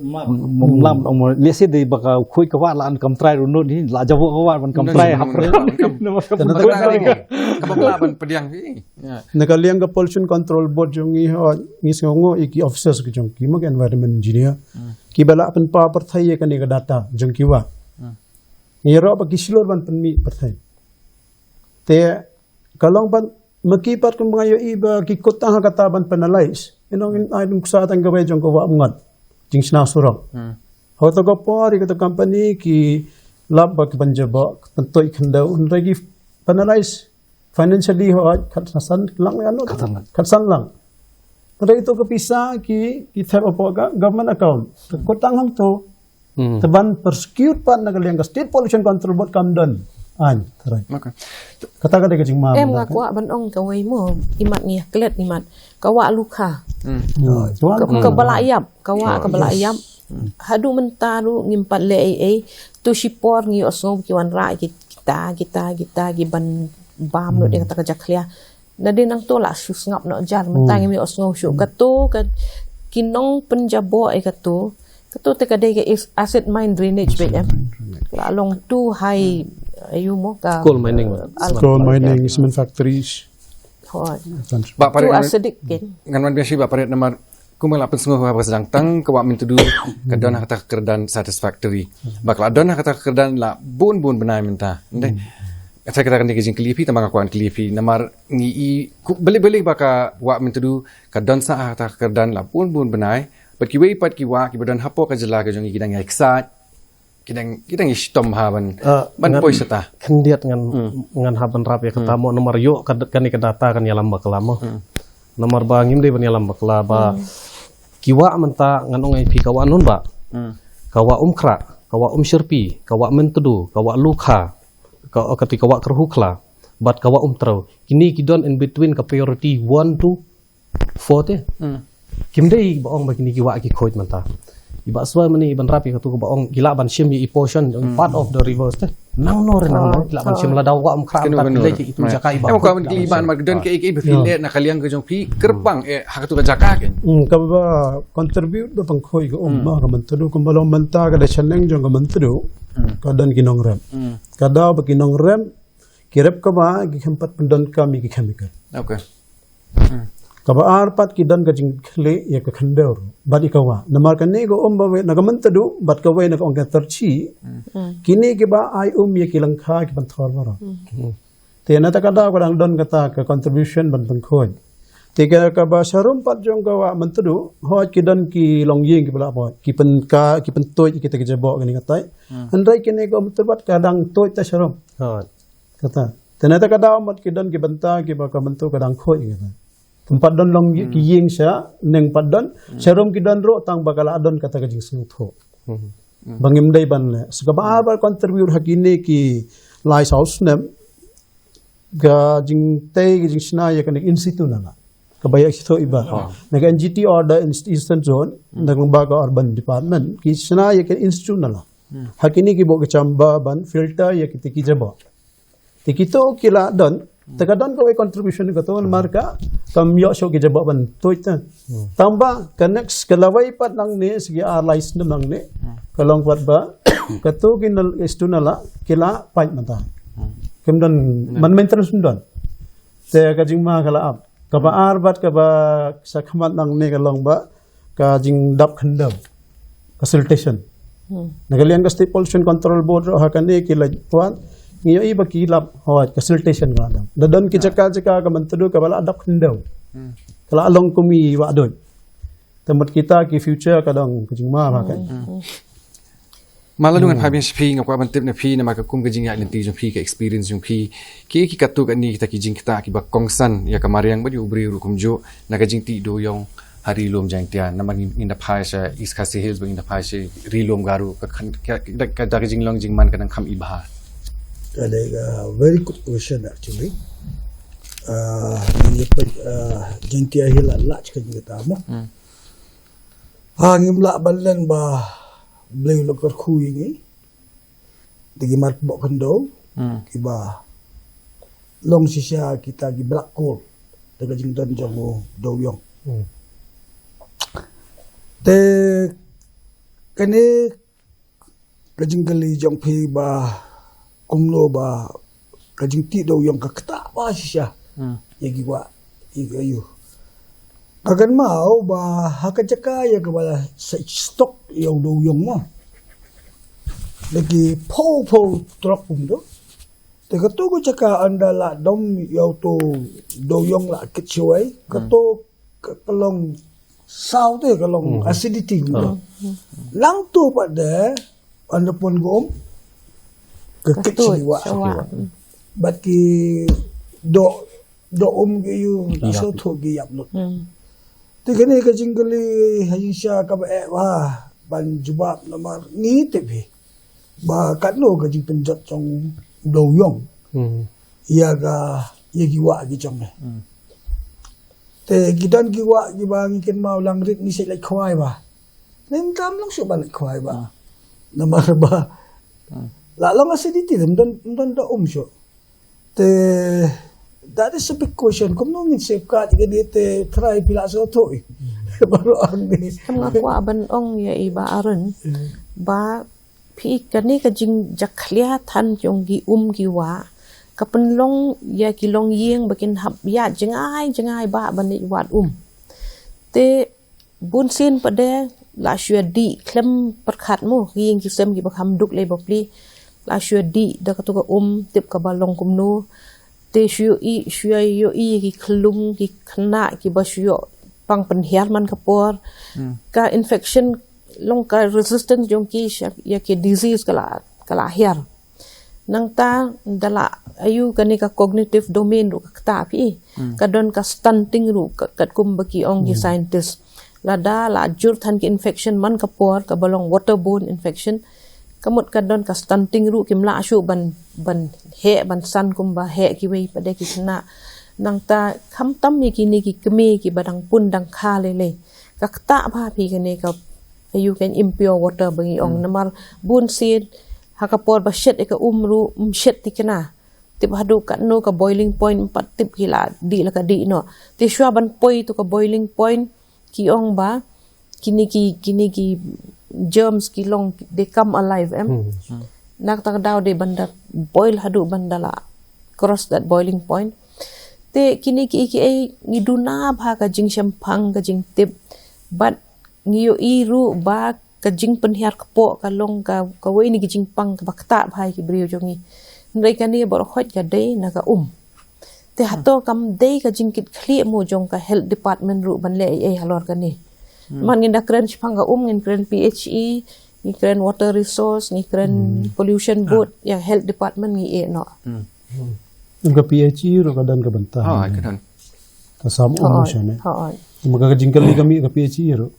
ma Mlam ong mo lesi dei ba ka khuid ka wah la an kam trai runut hi la jabo ka wah ban kam trai hapre. Ka bam la ban pdiang hi. Na ka liang ka pollution control board jong ngi ho ngi sngew ngo i ki officers ki jong ki ma ka environment engineer. Ki ba la pynpaw pyrthei ïa kane ka data jong ki wah. Ngi ïaroh ba ki shlur ban pynmih pyrthei. Te ka long ban ma ki pat kum ba nga ïohi ba ki kut tang ha kata ban penalize. Ino ngin ai nuksa tang kawei jong ka wah Umngot. Jingshna surok. Ho to ka por ïa ka to company ki lap ba ki ban jabok, pyntoit khyndew, hynrei ki penalize financially ho khatsan lang ïa no. Khatsan lang. Hynrei to ka pisa ki ki thep hapoh ka government account. Ka kut tang hangto. Te ban prosecute pat na ka liang ka State Pollution Control Board kam don. Ain, trai. Kata ka dei ka jingma. Em nga kwah ban ong kawei mo, imat ngi klet imat. Ka wah Lukha. Ka ba la ïap, ka wah ka ba la ïap. Haduh mynta ruh ngim pat leh ei ei. Tu shipor ngi ïohsngew ki wanrah ki kita kita kita ki ban bam lut ïa kata ka jakhlia. Na dei nangto la shu sngap noh jar mynta ngim ïohsngew shuh kato ka ki nong pynjaboh ïa kato. Kato te ka dei ka acid mine drainage bad em. La long too high ayu mo ka coal mining, cement factories. Hoi. Ba paret ngan wan biang shi ba paret namar kumba la pynsngew ha ba sdang tang ka wah Myntdu ka don ha kata ka kyrdan satisfactory. Ba ka la don ha kata ka kyrdan la bun bun bnai mynta. Ynda kata kata ka jingkylli phi tang ba nga kwah kylli phi namar ngi i beli beli ba ka wah Myntdu ka don sa ha kata ka kyrdan la bun bun bnai. Bad kiwei pat ki wah kiba don hapoh ka jylla ka jong ngi ki dang ïa ksaid. Ki dang ki dang ïa shitom ha ban ban poi sata. Khyndiat ngan ngan ha ban rap ïa kata mo namar ïoh kane ka data kan ïalam bakla mo. Namar ba ngim dei ban ïalam bakla ba ki wah mynta ngan ong ai phi ka wah Nongbah, ka wah Umkhrah, ka wah Umshyrpi, ka wah Myntdu, ka wah Lukha, ka kati ka wah Kyrhukhla bad ka wah Umtrew. Kini ki don in between ka priority one to four te. Kim dei ba ong ba kini ki wah ki khuid mynta. I ba swa mani ban rap ïa katu ba ong ki lah ban shim ïa i portion part of the rivers te. Nang no re nang no ki lah ban shim la daw wah Umkhrah mynta ki leh ki itu jaka i ba. Em ka ban ki ban ma don ke ke ba phi leh na ka liang ka jong phi kyrpang eh ha katu ka jaka ke. Ka ba contribute ba pang khuid ka um ma ka Myntdu kumba long mynta ka da chaneng jong ka Myntdu. Ka don ki nongrem. Ka daw ba ki nongrem ki rep ka ba ki khem pat pyndonkam ïa ki chemical. Ka ba ar pat ki don ka jingkhleh ïa ka khyndew bad ïa ka wah. Namar kane ka um ba wei na ka Myntdu bad kawei na ka ong ka Tyrshi. Kine ki ba ai um ïa ki lyngkha ki pynthor baroh. Te na ta ka daw ka dang don kata ka contribution ban pynkhuid. Te ka ka ba sharum pat jong ka wah Myntdu hoi ki don ki longïing ki ba la boi ki pynka ki pyntuid ïa kita ki jabok kane katai. Hynrei kine ka um Myntdu bad ka dang tuid ta sharum. Kata. Te na ta ka daw mat ki don ki bynta ki ba ka Myntdu ka dang khuid kata. Ym pat don long ki ïing sha neng pat don sharum ki don ruh tang ba ka la don kata ka jingsngewthuh. Ba ngim dei ban leh. So kaba ar ba contribute ha kine ki lai saw snem, ka jingtei ka jingshna ïa kane institute na la. Kaba ïa sito iba. Na ka N G T order in Eastern Zone, na ka ba ka urban department, ki shna ïa ka institute na la. Ha kine ki bok ka chamba ban filter ïa kita ki jabok. Te kito ki la don, te ka don kawei contribution ka to namar ka kam ïoh shuh ki jabok ban tuid ta. Tangba ka next ka lawei pat nangne sigi ar lai snem nangne, ka long pat ba kato ki nal istu na la ki la pait mata. Kim don man maintenance don. Te ka jingma ka la ap. Kaba ar bad kaba sa khmat nangne ka long ba ka jingdap khyndew, ka siltation. Na ka liang ka State Pollution Control Board ruh ha kane ki la wan ngi ïohi ba ki lap hawat ka siltation ka la dap. Da don ki jaka jaka ka Myntdu kaba la dap khyndew. Ka la long kum i wah doi. Te mut kita ki future ka dang ka jingma ba ka. Mala dungan pha biang sha phi nga kwah ban tip na phi namar ka kum ka jingïaid lynti jong phi ka experience jong phi. Ki ki katto katne kita ki jingktah kiba kongsan ïa ka mariang bad ïa u briew ruh kumjuh na ka jingtih dewïong ha Ri Lum Jaiñtia namar ngin da phai sha East Khasi Hills bad ngin da phai sha Ri Lum Garo ka da ka jinglong jingman ka dang kham i bha. Ka dei ka very good question actually. Jaiñtia hi la lach ka jingkata mo. Ha ngim lah ban len ba Blei u la kyrkhu ïa ngi. Da ki mar bok khyndew kiba long shisha kita ki black coal da ka jingdon jong u dewïong. Te kane ka jingkylli jong phi ba kumno ba ka jingtih dewïong ka ktah ba shisha ïa ki wah ïa ki ayu. Ka kynmaw ba ha ka jaka ïa kaba la sa stok ïa u dewïong mo. Da ki phew phew trok kumto. Te kato ka jaka ynda la dom ïa uto u dewïong la kit shawei kato ka long saw te ka long acidity kumto. Nangto pat de ynda pun ka um ka kit sha ki wah. Bad ki doh doh um ki ïu la sngewthuh ki ïap lut. Te kane ka jingkylli ha jingshisha kaba eh bha ban jubab namar ngi tip hi ba katno ka jingpynjot jong u dewïong ïa ka ïa ki wah ki jong ngi. Te ki don ki wah kiba ngi kynmaw lang rit ngi sait lait khwai ba. Ngi kam long shuh ba lait khwai ba namar ba la long acidity ym don ym don doh um shuh. Te that is a big question. Kumno ngin safeguard ïa kane te trai phi la sngewthuh. Baroh hangne. Te nga kwah ban ong ïa i Bah Aaron ba phi kane ka jingjakhlia than jong ki um ki wah ka pynlong ïa ki longïing ba kin hap ïaid jngai jngai ba ban leit wad um. Te bunsien pat de la shu ïadih khlem pyrkhat mo ki ïing ki sem kiba kham duk lei bapli. La shu ïadih da katu ka um tip kaba long kumno. Te shu ïohi shu ïohi ki khyllung ki khynnah kiba shu ïoh pang pynhiar man ka por. Ka infection long ka resistance jong ki sha ïa ki disease ka la ka la hiar. Nangta da la ayu kane ka cognitive domain ruh ka ktah phi. Ka don ka stunting ruh katkum ba ki ong ki scientist. Lada la jur than ki infection man ka por kaba long waterborne infection. Ka mut ka don ka stunting ruh kim lah shuh ban ban heh ban san kumba heh kiwei pat de ki khynnah. Nangta khamtam ïa kine ki kmie kiba dang pun dang kha lei lei. Ka ktah bha phi kane ka ayu kan impure water ba ngi ong namar bunsien ha ka por ba shet ïa ka um ruh um shet thikna. Tip haduh katno ka boiling point ym pat tip ki la dih la ka dih noh. Te shuwa ban poi to ka boiling point ki ong ba kine ki kine ki germs ki long they come alive em. Na kata ka daw de ban da boil haduh ban da la cross that boiling point. Te kine ki ki ei ngi duna bha ka jingshemphang ka jingtip bad ngi ïohi ruh ba ka jingpynhiar kpoh ka long ka kawei na ki jingpang kaba ktah bha ïa ki briew jong ngi. Hynrei kane baroh khoit ka dei na ka um. Te hato kam dei ka jingkitkhlieh mo jong ka health department ruh ban leh ei ei halor kane. Man ngin da kren shaphang ka um ngin kren P H E, ngi kren water resource, ngi kren pollution board, ïa health department ngi ïeh noh. Ka P H E ruh ka don ka bynta. Ka sam um shane. Ma ka jingkylli ka mih ka P H E ruh.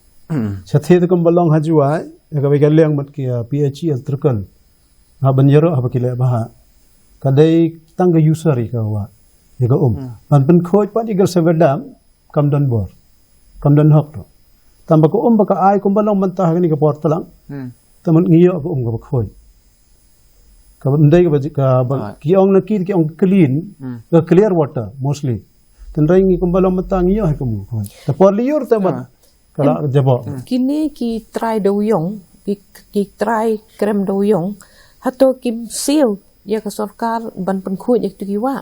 Shatei te kumba long ha Jowai. Ïa kaba ka liang mat ki, ah, P H E L Trikul. Ha ban ïaroh haba ki leh bha. Ka dei tang ka user ïa ka wah. Ïa ka um. Ban pynkhuid pat ïa ka River Dam, kam don bor. Kam don hok tu. Tang ba ka um ba ka ai kumba long mynta ha kane ka por tlang. Tang ngi ïoh ka um kaba khuid. Kaba ym dei kaba, kaba ki ong na ki, ki ong clean, ka clear water mostly. Tang ngi kumba long mynta ngi ïoh ka um kaba khuid. Te por lyiur te mat. Ka la jabok. Kine ki trai dewiong, ki, ki trai krem dewiong, hato kim siew ïa ka sorkar ban pynkhuid ïa kitu ki wah.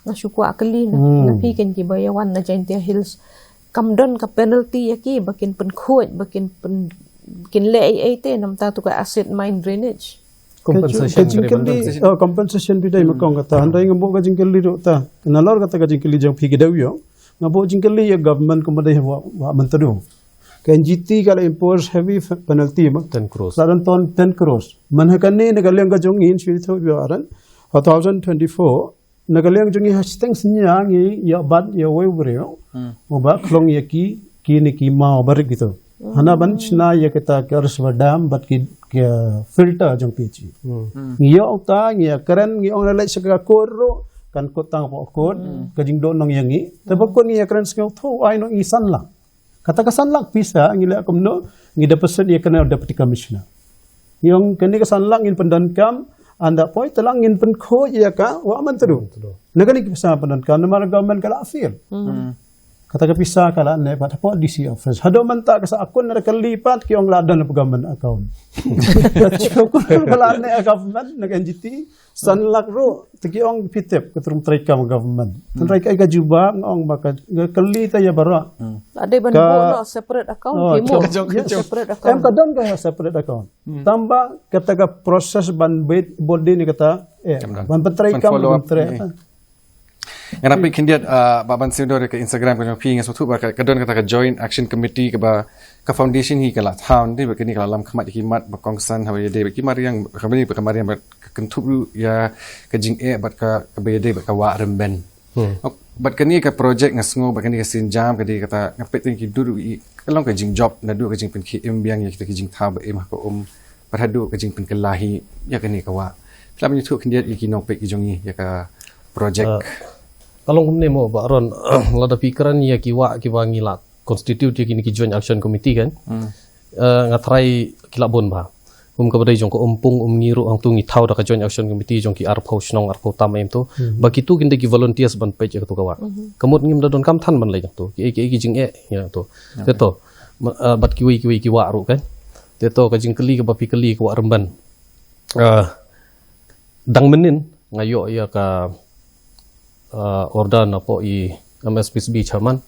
Nga shu kwah kylli na, na phi kan kiba ïa wan na Jaintia Hills. Kam don ka penalty ïa ki ba kin pynkhuid, ba kin pyn, kin leh ei ei te namar tu ka acid mine drainage. Compensation. Ka jingkylli, oh, compensation bidai ma kong kata. Hynrei nga buh ka jingkylli ruh ta. Nalor kata ka jingkylli jong phi ki dewiong. Nga buh jingkylli ïa government kumba dei wah, wah Myntdu. Ka N G T ka la impose heavy f-, penalty ma. Ten crores. Sa don ton ten crores. Man ha kane na ka liang ka jong ngi shu thoh ïa ran. Two thousand twenty-four na ka liang jong ngi ha shiteng sñia ngi ïa bat ïa wei briew. Mo ba khlong ïa ki, ki ne ki maw barit kitu. Hana ban shna ïa kita ka River Dam bat ki, ki filter jong P H E. Ngi ïa uta ngi ïa kren ngi ong la leit sha ka court ruh kan kut tang pa court ka jingdoh nong ïa ngi. Te ba kut ngi ïa kren sngewthuh ai no ngi san lak. Kata ka san lak pisa ngi leh kumno ngi deposit ïa kane u deputy commissioner. Ngi ong kane ka san lak ngin pyndonkam ynda poi te lak ngin pynkhuid ïa ka wah Myntdu. Na kane ka pisa pyndonkam namar government ka la fail. Kata ka pisa ka la neh pat hapoh D C office. Haduh mynta ka sa akun na ka lipat ki ong la don hapoh government account. Ka la neh government na ka N G T. San lak ruh te ki ong phi tip ka trum treikam government. Tun treikam ka jubab nga ong ba ka, ka kali ta ïa baroh. Ada ban buh noh separate account. Oh, ki mo. Separate account. Em ka don ka separate account. Tamba kata ka process ban bid body ni kata eh ban pyntrei kam ban pyntrei. Nga rapid khyndiat, ah, ba ban sendor ka Instagram ka jong phi nga sngewthuh ba ka, ka don kata ka Joint Action Committee kaba ka foundation hi ka la thaw, dei ba kini ka la lam khmat ki mat ba kongsan haba ïadei ba ki mariang, ka bani ba ka mariang ba ka kynthup ruh ïa ka jingeh bad ka, kaba ïadei bad ka wah Rymben. Ok, bad kani ka project nga sngew bad kani ka sienjam ka dei kata nga peit ki dur i ka long ka jingjop naduh ka jingpynkhie im biang ïa kita ki jingthaw ba im ha ka um bad haduh ka jingpynkylla hi ïa kani ka wah. Phi lah ban ïathuh khyndiat ïa ki nongpeit ki jong ngi ïa ka project. Ah, ka long kumne mo Bah Aaron, lada phi kren ïa ki wah kiba ngi la constitute ïa kini ki Joint Action Committee kan. Eh, nga tharai ki la bun bha. Um kaba dei jong ka Umpung, Umngi ruh hangtu ngi thaw da ka Joint Action Committee jong ki arphew shnong arphew tam em tu. Ba kitu kin dei ki volunteers ban peit ïa katu ka wah. Ka mut ngim da donkam than ban leit hangtu. Ki, ki, ki jingeh ïa tu. Te to, ma-, eh, bad kiwei kiwei ki wah ruh kan. Te to ka jingkylli kaba phi kylli ka wah Rymben. Eh, dang mynnin nga ïoh ïa ka, uh, order napoh i M S P C B chairman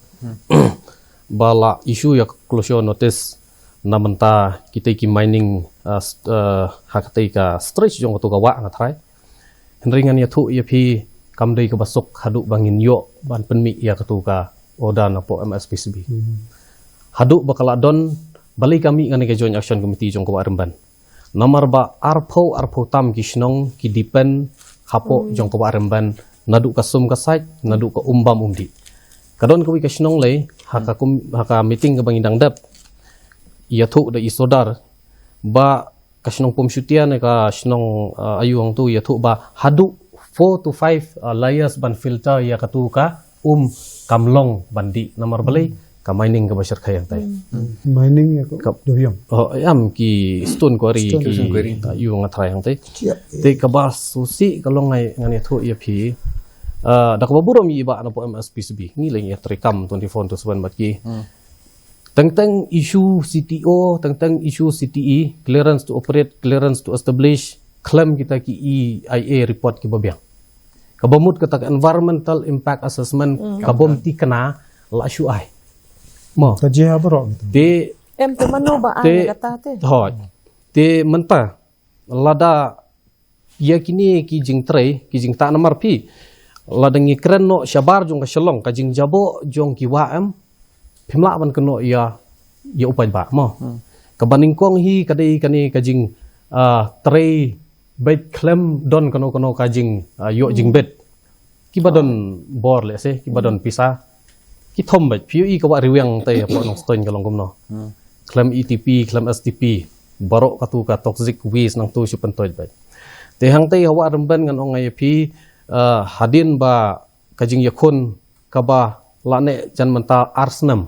ba la issue ïa ka closure notice na mynta kitei ki mining, uh, st-, uh, ha katei ka stretch jong katu ka wah nga tharai. Hynrei ngan ïathuh ïa phi kam dei kaba suk haduh ba ngin ïoh ban pynmih ïa katu ka order napoh M S P C B. Haduh ba ka la don balei ka mih ngan ïa ka Joint Action Committee jong ka wah Rymben. Namar ba arphew, arphew tam ki shnong ki depend hapoh jong ka wah Rymben naduh ka sum ka sait, naduh ka um bam um dih. Ka don kawei ka shnong lei ha ka kum, ha ka meeting kaba ngi dang dep ïathuh da i Sordar ba ka shnong Pumshutia ne ka shnong, uh, Ayung tu ïathuh ba haduh four to five, uh, layers ban filter ïa katu ka um kam long ban dih namar balei ka mining kaba shyrkhei hangtai. Mining ïa ka, ka dewïong. Oh, em ki stone quarry, stone ki quarry. Ïa nga tharai hangtai. Te kaba sngewsih ka long ngan ïathuh ïa phi. Ah, da kaba burom ïa i Bah napoh M S P C B. Ngi leng ïa treikam twenty-four into seven bad ki. Teng teng issue C T O, teng teng issue C T E, clearance to operate, clearance to establish, khlem kita ki E I A report kiba biang. Kaba mut kata ka environmental impact assessment, ka bym thikna la shu ai. Mo. Ka jia baroh gitu. Te em te mano ba ai kata te. Hoi. Te mynta lada ïa kine ki jingtrei, ki jingtah namar phi lada ngi kren noh shabar jong ka Shillong, ka jingjabok jong ki wah em phim lah ban kynnoh ïa, ïa u paidbah mo. Kaba nyngkong hi ka dei kane ka jing, ah, trei beit khlem don kano kano ka jing, ah, ïoh jingbit. Kiba don bor lehse, kiba don pisa. Ki thom beit, phi ïohi ka wah Riweng te hapoh Nongstoiñ ka long kumno. Khlem E T P, khlem S T P. baroh katu ka toxic waste nangtu shu pyntoit bad. Te hangtei ha Wah Rymban ngan ong ïa phi, eh, hadien ba ka jingïakhun kaba la neh jan mynta ar snem.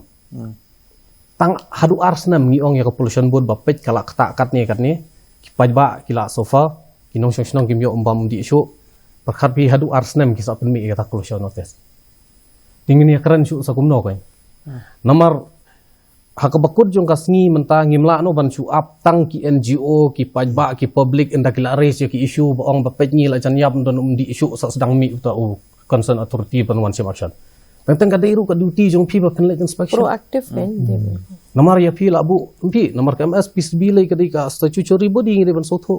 Tang haduh ar snem ngi ong ïa ka pollution board ba peit ka la ktah katne katne. Ki paidbah ki la suffer, ki nongshong shnong kim ïoh ym bam dih shuh. Pyrkhat phi haduh ar snem ki sa pynmih ïa kata closure notice. Te ngin ïakren shuh sa kumno kein. Namar ha kaba kut jong ka sngi mynta ngim lah noh ban shu ap tang ki N G O, ki paidbah, ki public, ynda ki la raise ïa ki issue ba ong ba peit ngi la jan ïap, ym don um dih shuh, sa sdang mih uta u concern authority ban wan shim action. Teng teng ka dei ruh ka duty jong phi ba phin leit inspection. Proactive kan. Namar ïa phi lah buh phi, namar ka M S P C B lei ka dei ka statutory body, ngi dei ban sngewthuh.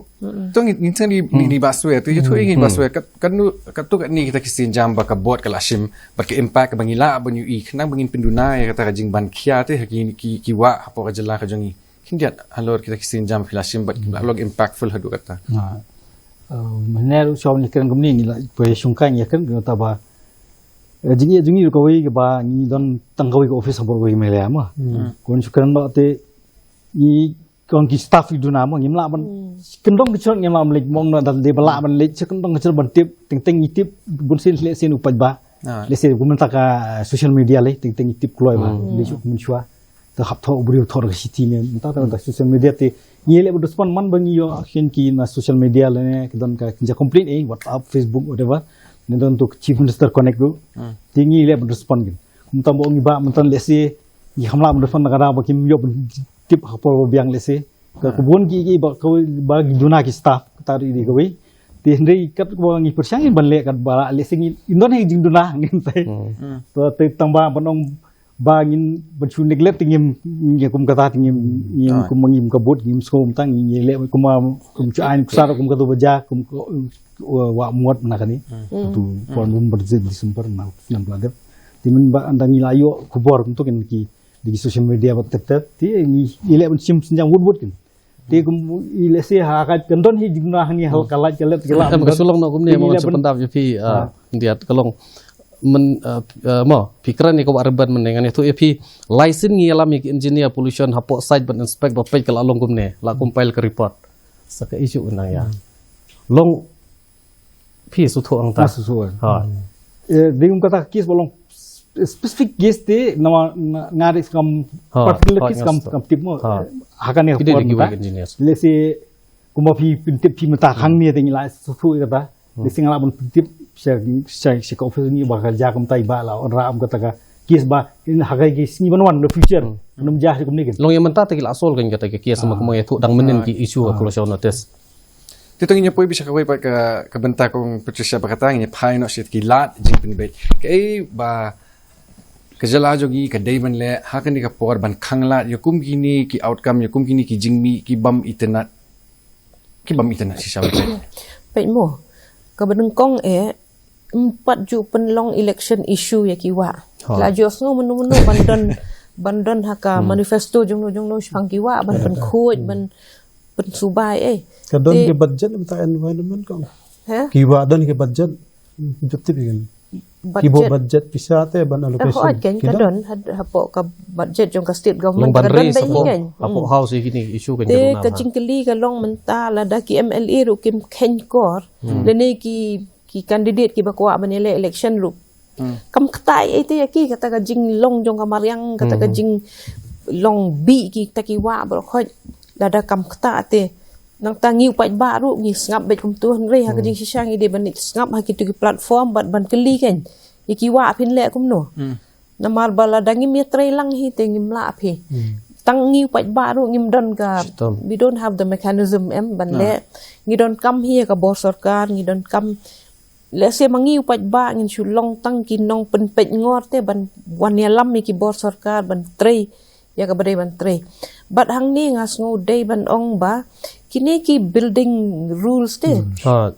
Tu ngi ngi tang ni ni ni ba swe tu ïa tu ngi ba swe kat kat nu kat tu kat ni kita ki sienjam ba ka board ka la shim bad ka impact ba ngi lah ba ngi i khnang ba ngin pynduna ïa kata ka jingban khia te ha ki ki ki wah hapoh ka jylla ka jong ngi. Khyndiat halor kita ki sienjam phi la shim bad ki la long impactful haduh kata. Mynne ruh shong ni kren kumni ngi la poi shongkai ngi kren kumta ba jingïa jong ngi ruh kawei ba ngi don tang kawei ka office hapoh kawei ka mela ma. Kun shu kren ba te ngi kong ki staff i duna mo ngim lah ban kyndong ki chnong ngim lah ban leit mong na dal de ba lah ban leit kyndong ki chnong ban tip teng teng i tip bun sin le sin u paidbah le sin kumta ka social media le teng teng i tip kloi ba le shu mun shwa ta hap tho u briew tho ka city ne mynta ta social media te ngi le ban respond man ba ngi ïoh action ki na social media le ne ki don ka ja complain eh WhatsApp, Facebook, whatever ne don tu Chief Minister connect tu te ngi le ban respond kin mynta ba ngi ba mynta le si ngi kham lah ban respond na ka da ba kim ïoh ban tip ha por ba biang le si ka kubun ki ki ba ka ba ki duna ki staff ka ta ri di ka wei ti hynrei kat ba ngi pyrshang ban le kat ba le si ngi indon he jing duna ngin tai to te tang ba ban ong ba ngin ban shu neglect ngim ngim kum kata ngim ngim kum ngim ka bot ngim skum tang ngim le kum kum chu ain kusar kum kata ba ja kum wa muat na kani tu pon bum berjit December na nam bladep ti min ba anda ngi la yo kubor kum tu kin ki di social media ba tep tep ti ngi le ban sim sinjang wut wut kin ti kum i le se ha ka kan don hi jingna ni hal ka lait ka let ka la em ka sulong no kumne mo sependap ïa phi ndiat ka long men mo phi kren ïa ka Wah Rymban men ngan ïathuh ïa phi license ngi ïalam ïa ki engineer pollution hapoh site ban inspect ba peit ka la long kumne la compile ka report sa ka issue nang ïa long phi suthu ang ta suthu ha ding kata case ba long specific case te nama nga de kam particular case kam kam tip mo ha kan ne ki de ki wek engineers le se kuma phi pin tip phi mata khang ne te ngi la suthu kata le se nga la ban pin tip sha sha sha ka office ni ba ka ja kam tai ba la on ra am kata ka case ba in ha ka case ni ban wan the future num ja kum ni kin long yang menta te ki la sol kan kata ka case ma kuma ïathuh dang mynnin ki issue ka closure notice Te tang ngi poi bishar kawei pat ka ka bynta kong Patricia ba kata ngi phai noh shi ki lad jingpynbeit. Kaei ba ka jylla jong ngi ka dei ban leh ha kane ka por ban khang lad ïa kum kine ki outcome ïa kum kine ki jingmih ki bym itynnad ki bym itynnad shisha. Peit mo ka ba nyngkong eh em pat ju pynlong election issue ïa ki wah. La ju sngew mynno mynno ban don ban don ha ka manifesto jongno jongno shaphang ki wah ban pynkhuid ban pynsubai eh. Ka don ki budget mynta environment kong. Ki wah don ki budget. Jop tip ïa ki bo budget pisa te ban allocation. Ka don hapoh ka budget jong ka state government ka don ban hi kan. Hapoh house ïa kine issue kan. Te ka jingkylli ka long mynta lada ki MLA ruh kim kheiñ kor lane ki ki candidate kiba kwah ban ïaleh election ruh. Kam ktai ïa te ïa ki kata ka jinglong jong ka mariang kata ka jinglong bih kita ki wah baroh khoit lada kam ktai te. Nangta ngi u paidbah ruh ngi sngap beit kumtu hynrei ha ka jingshisha ngi dei ban sngap ha kitu ki platform bad ban kylli kan ïa ki wah phin leh kumno. Namar ba lada ngim ïatrei lang hi te ngim lah phi. Tang ngi u paidbah ruh ngim don ka we don't have the mechanism em ban leh ngi don kam hi ka bor sorkar ngi don kam lehse ma ngi u paidbah ngin shu long tang ki nongpynpeit ngor te ban wan ïalam ïa ki bor sorkar ban trei ïa kaba dei ban trei. Bad hangne nga sngew dei ban ong ba kine ki building rules te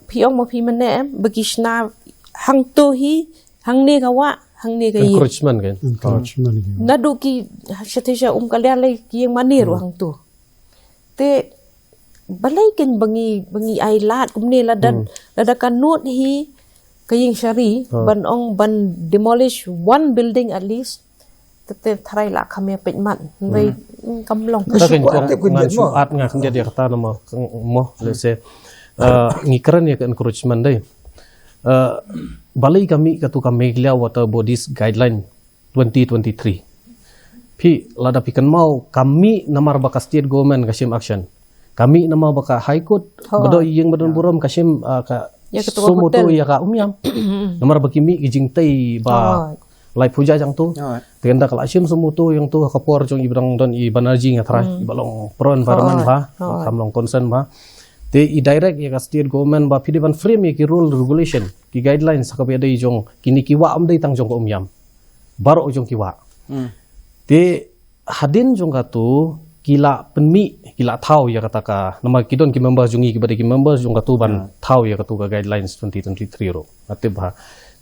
phi ong ma phi mynne em ba ki shna hangto hi hangne ka wah hangne ka ïing. Encroachment kan. Naduh ki shatei sha um ka liar lei ki ïing mane ruh hangto. Te balei kan ba ngi ba ngi ai lad kumne lada lada ka nud hi ka ïing shari ban ong ban demolish one building at least. Te te tharai la kham ïa peit mat. Hynrei, mm, kam long. Nga shu kwah tip khyndiat mo. Ngan shu add nga khyndiat ïa kata na mo, mo, let's say, uh, ngi kren ïa ka encroachment dei. Uh, balei ka mih katu ka Meghalaya Water Bodies Guideline twenty twenty-three. Phi, lada phi kynmaw, ka mih namar ba ka state government ka shim action. Ka mih namar ba ka High Court, hooid, ba dei ïing ba don burom ka shim, ah, ka suo motu ïa ka Umiam. Namar ba ki mih ki jingtei ba laiphew hajar jong tu. Hooid. Te ynda ka la shim suo motu ïa tu ha ka por jong i ba dang don i Banerjee nga tharai, i ba long pro environment ba, kam long concern ba. Te i direct ïa ka state government ba phi dei ban frame ïa ki rule regulation, ki guidelines ha kaba ïadei jong kine ki wah, ym dei tang jong ka Umiam. Baroh jong ki wah. Hmm. Te hadien jong katu ki la pynmih, ki la thaw ïa kata ka, namar ki don ki members jong ngi kiba dei ki members jong katu ban thaw ïa katu ka guidelines twenty twenty-three ruh. Nga tip ba.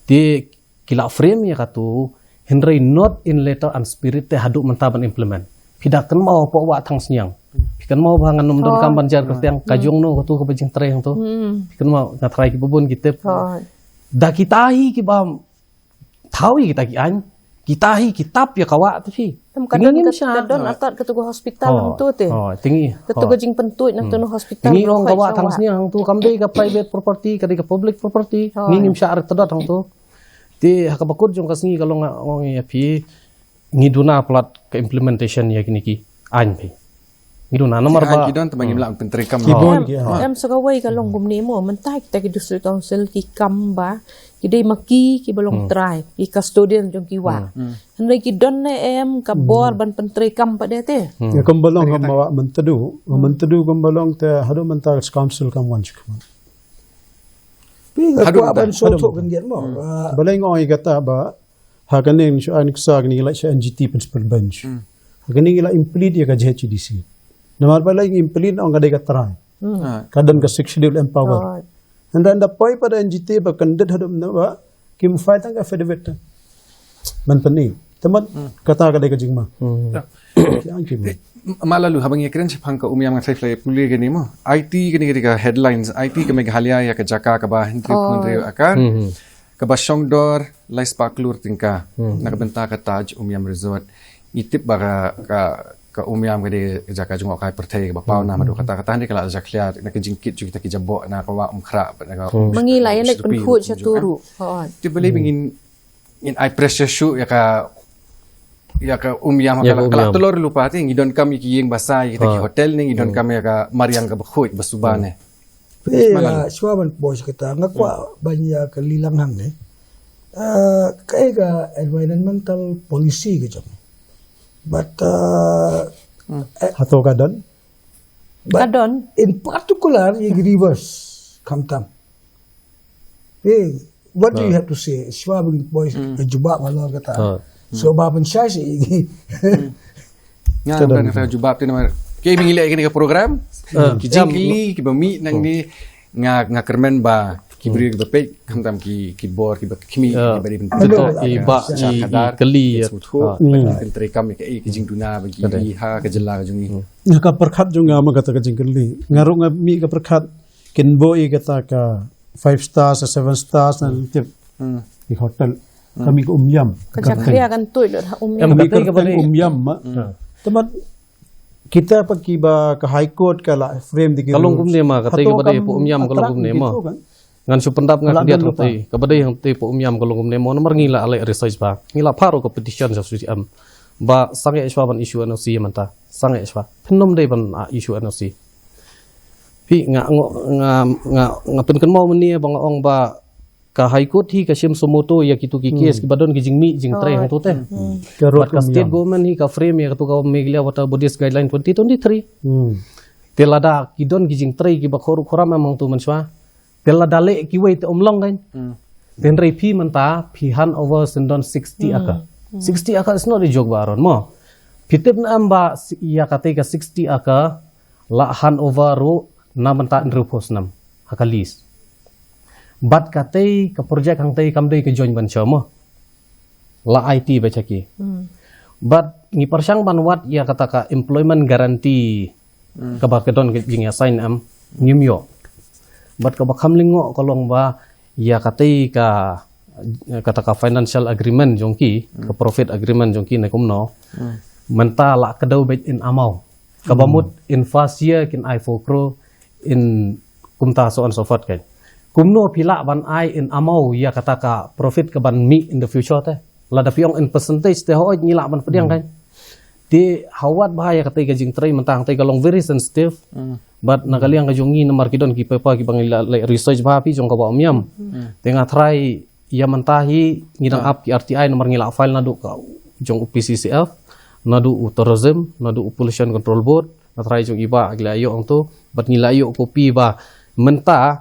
Te ki la frame ïa katu, hynrei not in letter and spirit te haduh mynta ban implement. Phi da kynmaw hapoh Wah Thangsniang. Phi kynmaw ba ngan ym donkam ban jar kyrteng, ka jong no katu kaba jingtrei hangtu. Hmm. Phi kynmaw, nga tharai kiba bun ki tip. Da kita hi kiba thaw ïa kita ki aiñ, kita hi ki tap ïa ka wah te phi. Em, ka don, ka don atat katu ka hospital hangtu te. Katu ka jingpyntuid na katu ka hospital. Ngi ong ka Wah Thangsniang hangtu kam dei ka private property, ka dei ka public property. Ngi ngim shah rit tdot hangtu. Te ha kaba kut jong ka sngi ka long, nga ong ïa phi, ngi duna palat ka implementation ïa kine ki aiñ phi. Ngi duna namar ba ki don, tang ba ngim lah pyntreikam. Em, em, sa kawei ka long kumne mo, mynta kita ki district council ki kam ba ki dei ma ki kiba long trai, ki custodian jong ki wah. Hmm. Hynrei ki don ne em ka bor ban pyntreikam pat de te. Hmm. Ïa, kumba long ha Mawah Myntdu, ha Myntdu kumba long te haduh mynta ka council kam wan shuh. Phi, nga kwah ban sngewthuh khyndiat mo. Hmm. Ah, balei nga ong ïa kata ba ha kane shu ai nuksa kane ngi leit sha N G T principal bench. Hmm. Ha kane ngi la implead ïa ka J H A D C. Namar balei ngi implead, ong ka dei ka trai. Hmm. Ka don ka Sixth Schedule empower. Hynda, hynda poi pat da N G T ba kyndit haduh mynta ba kim file tang ka affidavit ban pyni. Te mat kata ka dei ka jingma. Hmm. Ki aiñ ki ma. Ma la lu haba ngi kren shaphang ka Umiam, nga tharai pule kane mo. Aiti kane ka dei ka headlines, aiti ka Meghalaya ïa ka jaka kaba hynriew phew hynriew acre. Hmm. Kaba shongdor lai spah klur tyngka na ka bynta ka Taj Umiam Resort. Ngi tip ba ka, ka, ka Umiam ka dei ka jaka jngohkai pyrthei kaba paw nam haduh katta katta, hynrei ka la jakhlia na ka jingkit jong kita ki jaboh na ka Wah Umkhrah bad na ka. Ma ngi la ïa leit pynkhuid sha tu ruh. Te balei ba ngin, ngin ai pressure shuh ïa ka, ïa ka Umiam, ka la tylli lypa te, ngi donkam ïa ki ïing basa, ïa kita ki hotel ne, ngi donkam ïa ka mariang kaba khuid ba suba ne. Phi, ah, shuwa ban poi sha kata, nga kwah ban ïa kylli lang hangne. Ah, kaei ka environmental policy ka jong. But, ah, eh, hato ka don? But ka don. In particular ïa ki rivers, khamtam. Phi, what do you have to say? Shuwa ban poi ka jubab halor kata. So ba pynshai sha ïa ki. Nga, ka don, nga kata jubab te namar ki ba ngi leh kane ka program, ki jingkylli kiba mih nangne, nga, nga kyrmen ba ki briew kiba peit, khamtam ki, ki bor, kiba khmih, kiba dei ban pynpoi, i ba i kylli ïa. Pyntreikam ïa kaei ka jingduna ba ngi ïohi ha ka jylla ka jong ngi. Nga, ka pyrkhat jong nga ma kata ka jingkylli. Nga ruh nga mih ka pyrkhat kin buh ïa kata ka five stars, seven stars, na tip. Ki hotel. Ka mih ka Umiam. Ka jakhlia kan tuid lut ha Umiam. Em, ka mih ka kyrteng Umiam ma. Te mat kita pat kiba ka High Court ka la frame da ki rules. Ka long kumne ma, kata kaba dei hapoh Umiam ka long kumne ma. Ngan shu pyndap nga khyndiat hangtei, kaba dei hangtei hapoh Umiam ka long kumne mo, namar ngi la leh research ba. Ngi la phah ruh ka petition sha C C M. Ba sangeh shuwa ban issue N O C ïa mynta. Sangeh shuwa. Phin ym dei ban, ah, issue N O C. Phi, nga, nga, nga, nga, nga pynkynmaw mynne ba nga ong ba ka High Court hi ka shim suo motu ïa kitu ki case kiba don ki jingmih jingtrei hangtu te. Bad ka state government hi ka frame ïa katu ka Meghalaya Water Bodies Guideline twenty twenty-three. Te lada ki don ki jingtrei kiba khruh khram em hangtu mynshuwa. Te lada leh kiwei te ym long kan. Te hynrei phi mynta phi hand over syndon sixty acre. Sixty acre is not a joke ba Aaron mo. Phi tip ne em ba ïa katei ka sixty acre la hand over ruh na bynta hynriewphew snem ha ka lease. Bad katei ka project hangtei kam dei ka joint venture mo. La aiti beit ha ki. Bad ngi pyrshang ban wad ïa kata ka employment guarantee kaba ka don ka jingïasign em, ngim ïoh. Bad kaba kham lyngngoh ka long ba ïa katei ka eh, kata ka financial agreement jong ki, ka profit agreement jong ki ne kumno. Mynta la ka dau beit in amount. Kaba mut in first year kin ai four crore, in kumta so on so forth kan. Kumno phi lah ban ai in amount ïa kata ka profit ka ban mih in the future te. Lada phi ong in percentage te hoi ngi lah ban pdiang kan. Te hawat bha ïa kata ka jingtrei mynta hangta ka long very sensitive. But na ka liang ka jong ngi namar ki don ki paper ki ba ngi la leh research bha phi jong ka ba Umiam. Te nga try ïa mynta hi ngi dang ap ki R T I namar ngi la file naduh ka jong u P C C F, naduh u tourism, naduh u pollution control board, nga try jong i ba ngi la ïoh ong tu, but ngi la ïoh copy ba mynta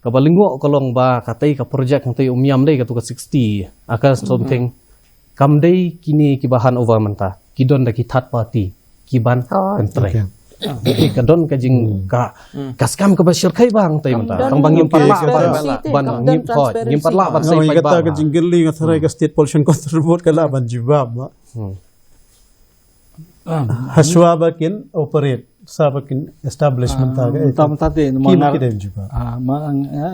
ka ba lyngngoh ka long ba katei ka project hangtei Umiam dei ka tu ka sixty acre something. Kam dei kine ki ba hand over mynta, ki don da ki third party ki ban pyntrei. Ka don ka jing ka ka scam ka ba shyrkhei ba hangtei mynta. Tang ba ngim pat lah ban ngim pat lah ban sei pat ba ka jingkylli nga tharai ka State Pollution Control Board ka lah ban jubab ba. Hashwa ba kin operate sa ba kin establishment ta ka mynta mynta te ma ngar ki dem jubab.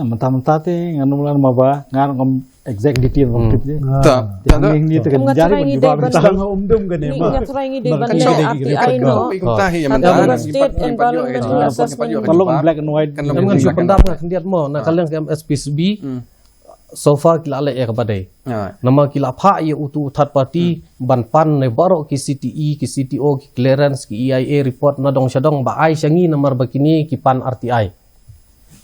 Mynta mynta te ngan lam ma ba ngar ngam exact detail ngam tip ni. Ta ta ngi ni te kan jari ban jubab ta ngam dum ka ne ma. Nga tharai ngi dei ban leh R T I no. State Environmental Assessment. Ka long black and white kan long ngan shu pyndap nga khyndiat mo na ka liang ka M S P C B. So far ki la leh ïa kaba dei. Namar ki la phah ïa utu u third party ban pan ne baroh ki C T E, ki C T O, ki clearance, ki E I A report na dong sha dong ba ai sha ngi namar ba kine ki pan R T I.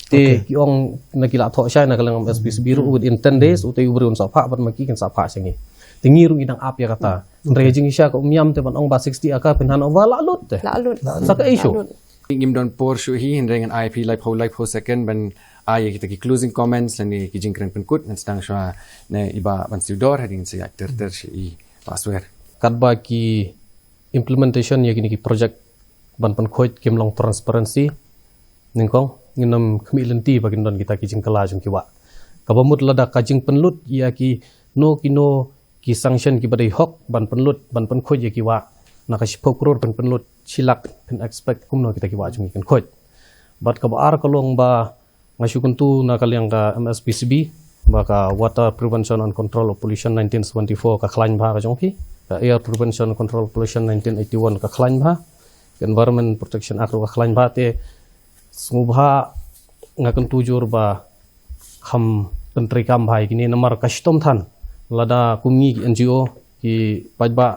Te ki ong na ki la thoh shai na ka liang M S P C B ruh within ten days utai u briew un sa phah ban ma ki kin sa phah sha ngi. Te ngi ruh ngi dang ap ïa kata. Hynrei ka jingshisha ka Umiam te ban ong ba sixty acre phin hand over la lut te. La lut. Sa ka issue. Ngim don por shuh hi hynrei ngan ai phi laiphew laiphew second ban ai ïa kita ki closing comments lane ki jingkren pynkut ngan sdang shuwa na i Bah Bansiewdor hadien sa ïaid ter ter sha i Bah Swer. Katba ki implementation ïa kine ki project ban pynkhuid kim long transparency nyngkong ngin ym khmih lynti ba kin don kita ki jingkylla jong ki wah. Kaba mut lada ka jingpynlut ïa kino kino ki sanction kiba dei hok ban pynlut ban pynkhuid ïa ki wah. Na ka shiphew klur phin pynlut shi lak phin expect kumno kita ki wah jong ngi kin khuid. Bad kaba ar ka long ba nga shu kyntu na ka liang ka M S P C B ba ka Water Prevention and Control of Pollution nineteen seventy-four ka khlaiñ bha ka jong phi, ka Air Prevention and Control of Pollution nineteen eighty-one ka khlaiñ bha, ka Environment Protection Act ruh ka khlaiñ bha te sngewbha nga kyntu jur ba kham pyntreikam bha ïa kine namar ka shitom than lada kum ngi ki N G O ki paidbah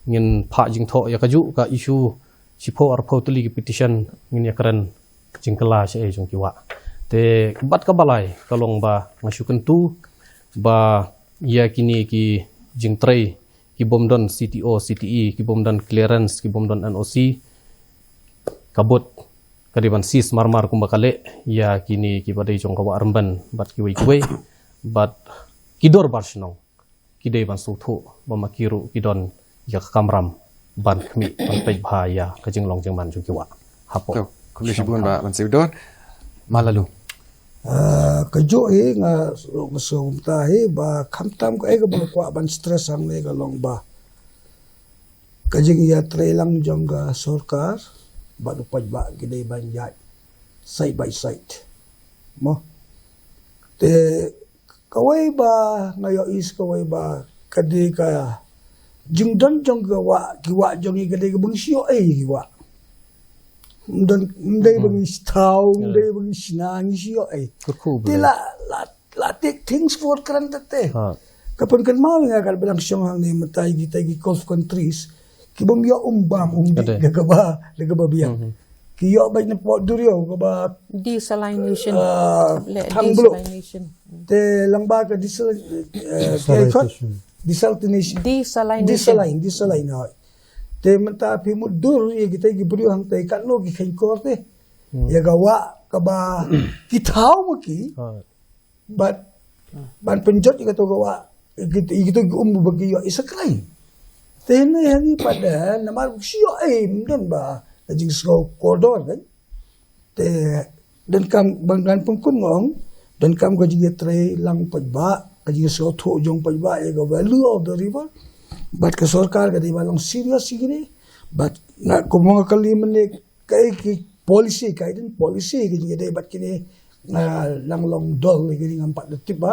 ngin phah jingthoh ïa kajuh ka issue shiphew arphew tylli ki petition ngin ïa kren jingkylla shaei jong ki wah. Te bad kaba lai ka long ba nga shu kyntu ba ïa kine ki jingtrei ki bym don C T O, C T E, ki bym don clearance, ki bym don N O C, ka bud ka dei ban cease marmar kumba ka leh ïa kine kiba dei jong ka wah Rymben bad kiwei kiwei. Bad ki dorbar shnong ki dei ban sngewthuh ba ma ki ruh ki don ïa ka kamram ban khmih ban peit bha ïa ka jinglong jingman jong ki wah. Hapoh. Khublei shibun Bah Bansiewdor. Malalu. Ah, kajuh hi nga sngewthuh kumta hi ba khamtam kaei kaba nga kwah ban stress hangne ka long ba ka jingïatreilang jong ka sorkar bad u paidbah ki dei ban ïaid side by side. Mo. Te kawei ba nga ïohi sa kawei ba ka dei ka jingdon jong ka wah ki wah jong ngi ka dei ka ba ngi shu ïohi ki wah. Ym don ym dei ba ngi shu thaw ym dei ba ngi shu na ngi shu ïohi. Te la la la take things for granted te. Ka pynkynmaw nga ka ba dang shong hangne mynta ïa kita ki Gulf countries ki bym ïoh um bam um dik da kaba da kaba biang. Ki ïoh bad na pok duriaw kaba desalination. Thang bluh. Te lang ba ka desal eh, desalination. Desalination. Desaline, desaline hoi. Te mynta phi mut dur ïa kita ki briew hangta katno ki kheiñ kor te. Ïa ka wah kaba ki thaw ma ki. Bad ban pynjot ïa kato ka wah ïa kito ki um ba ki ïoh i sa krai. Te ne hani pat namar ki ïoh ei ym don ba ka jingsngew kordor kan. Te donkam ban kan pynkhun ngong donkam ka jingïatreilang paidbah ka jingsngewthuh jong paidbah ïa ka value of the river. Bad ka sorkar ka dei ba long serious ïa kine. Bad nga kumno nga kali mynne kaei ki policy kaei din policy ki jingïadei bad kine nga lang long dol ïa kine ngam pat da tip ba.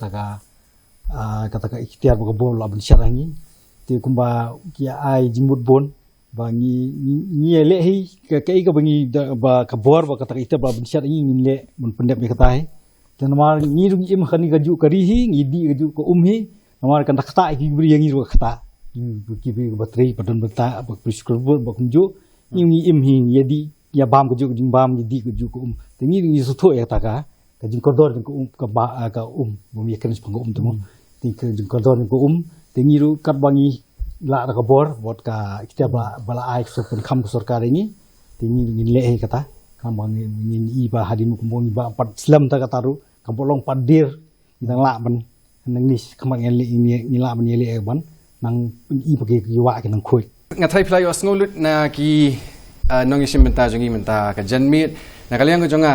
kata ka, ah, kata ka ikhtiar ba ka bor la ban shad ha ngi. Te kumba ki ai jingmut bun ba ngi, ngi, ngi leh hi ka, ka, ka ba ngi da, ba ka bor ba kata ka ikhtiar ba la ban shad ha ngi ngin leh ban pyndep ïa kata hi. Te namar ngi ruh ngi im ha kane ka juh ka ri hi, ngi dih ka juh ka um hi. Namar kan da kata ki bri ïa ngi ruh ka kata. Ki, ki bri ba trei ba don bynta ba bri skrubur ba kumjuh. Ngi, ngi im hi, ngi ïa dih ïa bam ka juh ka jingbam, ngi dih ka juh ka um. Te ngi, ngi sngewthuh ïa kata ka, ka jingkordor jong ka um, ka ba, ah, ka um, bym ïa kren shaphang ka um te mo. Te ka jingkordor jong ka um, te ngi ruh katba ngi lah da ka bor bad ka ikhtiar ba, ba la ai ka sor-, pynkham ka sorkar ïa ngi. Te ngi, ngin leh hi kata. Khnang ba ngi, ngin i ba hadien kumba ngi ba pat slem ta kata ruh, ka ba long pat dier. Ngi dang lah ban, nang ni khmat ngi leh, ngi, ngi lah ban ïa leh ban, nang i ba ki, ki wah ki nang khuid. Nga tharai phi la ïohsngew lut na ki, ah, nongïashim bynta jong ngi mynta ka janmiet. Na ka liang ka jong nga,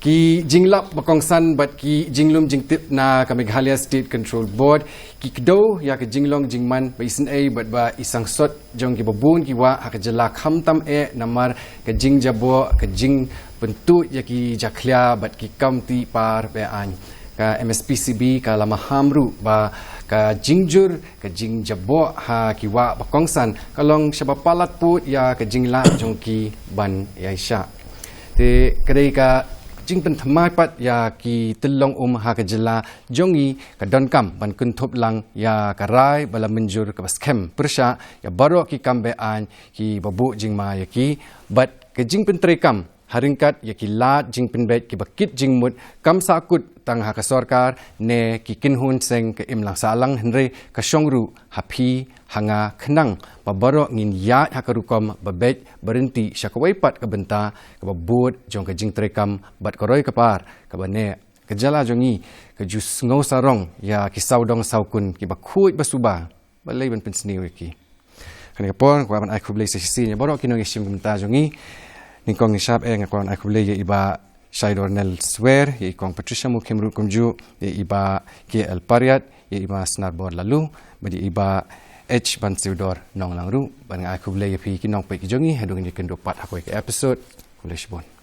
ki jinglap ba kongsan bad ki jinglum jingtip na ka Meghalaya State Control Board ki kdew ïa ka jinglong jingman ba isynei bad ba isangsot jong ki babun ki wah ha ka jylla khamtam eh namar ka jingjaboh, ka jingpyntuid ïa ki jakhlia bad ki kam tih par be-aiñ. Ka M S P C B ka la maham ruh ba ka jingjur, ka jingjaboh ha ki wah ba kongsan ka long shaba palat pud ïa ka jinglah jong ki ban ïaishah. Te ka dei ka jingpynthymmai pat ïa ki tyllong um ha ka jylla jong ngi, ka donkam ban kynthup lang ïa ka rai ba la mynjur kaba skhem pyrshah ïa baroh ki kam be-aiñ kiba buh jingma ïa ki bad ka jingpyntreikam ha ryngkat ïa ki lad jingpynbeit kiba kit jingmut, kam sahkut tang ha ka sorkar ne ki kynhun seng ka imlang sahlang, hynrei ka shong ruh ha phi, ha nga, khnang ba baroh ngin ïaid ha ka rukom ba beit ba ryntih sha kawei pat ka bynta, kaba bud jong ka jingtreikam bad ka roi ka par, kaba ne ka jylla jong ngi ka ju sngew sarong ïa ki sawdong sawkun kiba khuid ba suba, balei ban pynsniew ïa ki. Kane ka por nga kwah ban ai khublei sa shisien ïa baroh ki nongïashim bynta jong ngi. Nyngkong ngi shah ïa, nga kwah ban ai khublei ïa i Bah Shaidornel Swer, ïa i Kong Patricia Mukhim ruh kumjuh, ïa i Bah K L Pariat, ïa i Bah Snarbor Laloo, bad ïa i Bah H Bansiewdor Nonglang ruh. Bad nga ai khublei ïa phi ki nongpeit ki jong ngi haduh ngin ïakynduh pat ha kawei ka episode. Khublei shibun.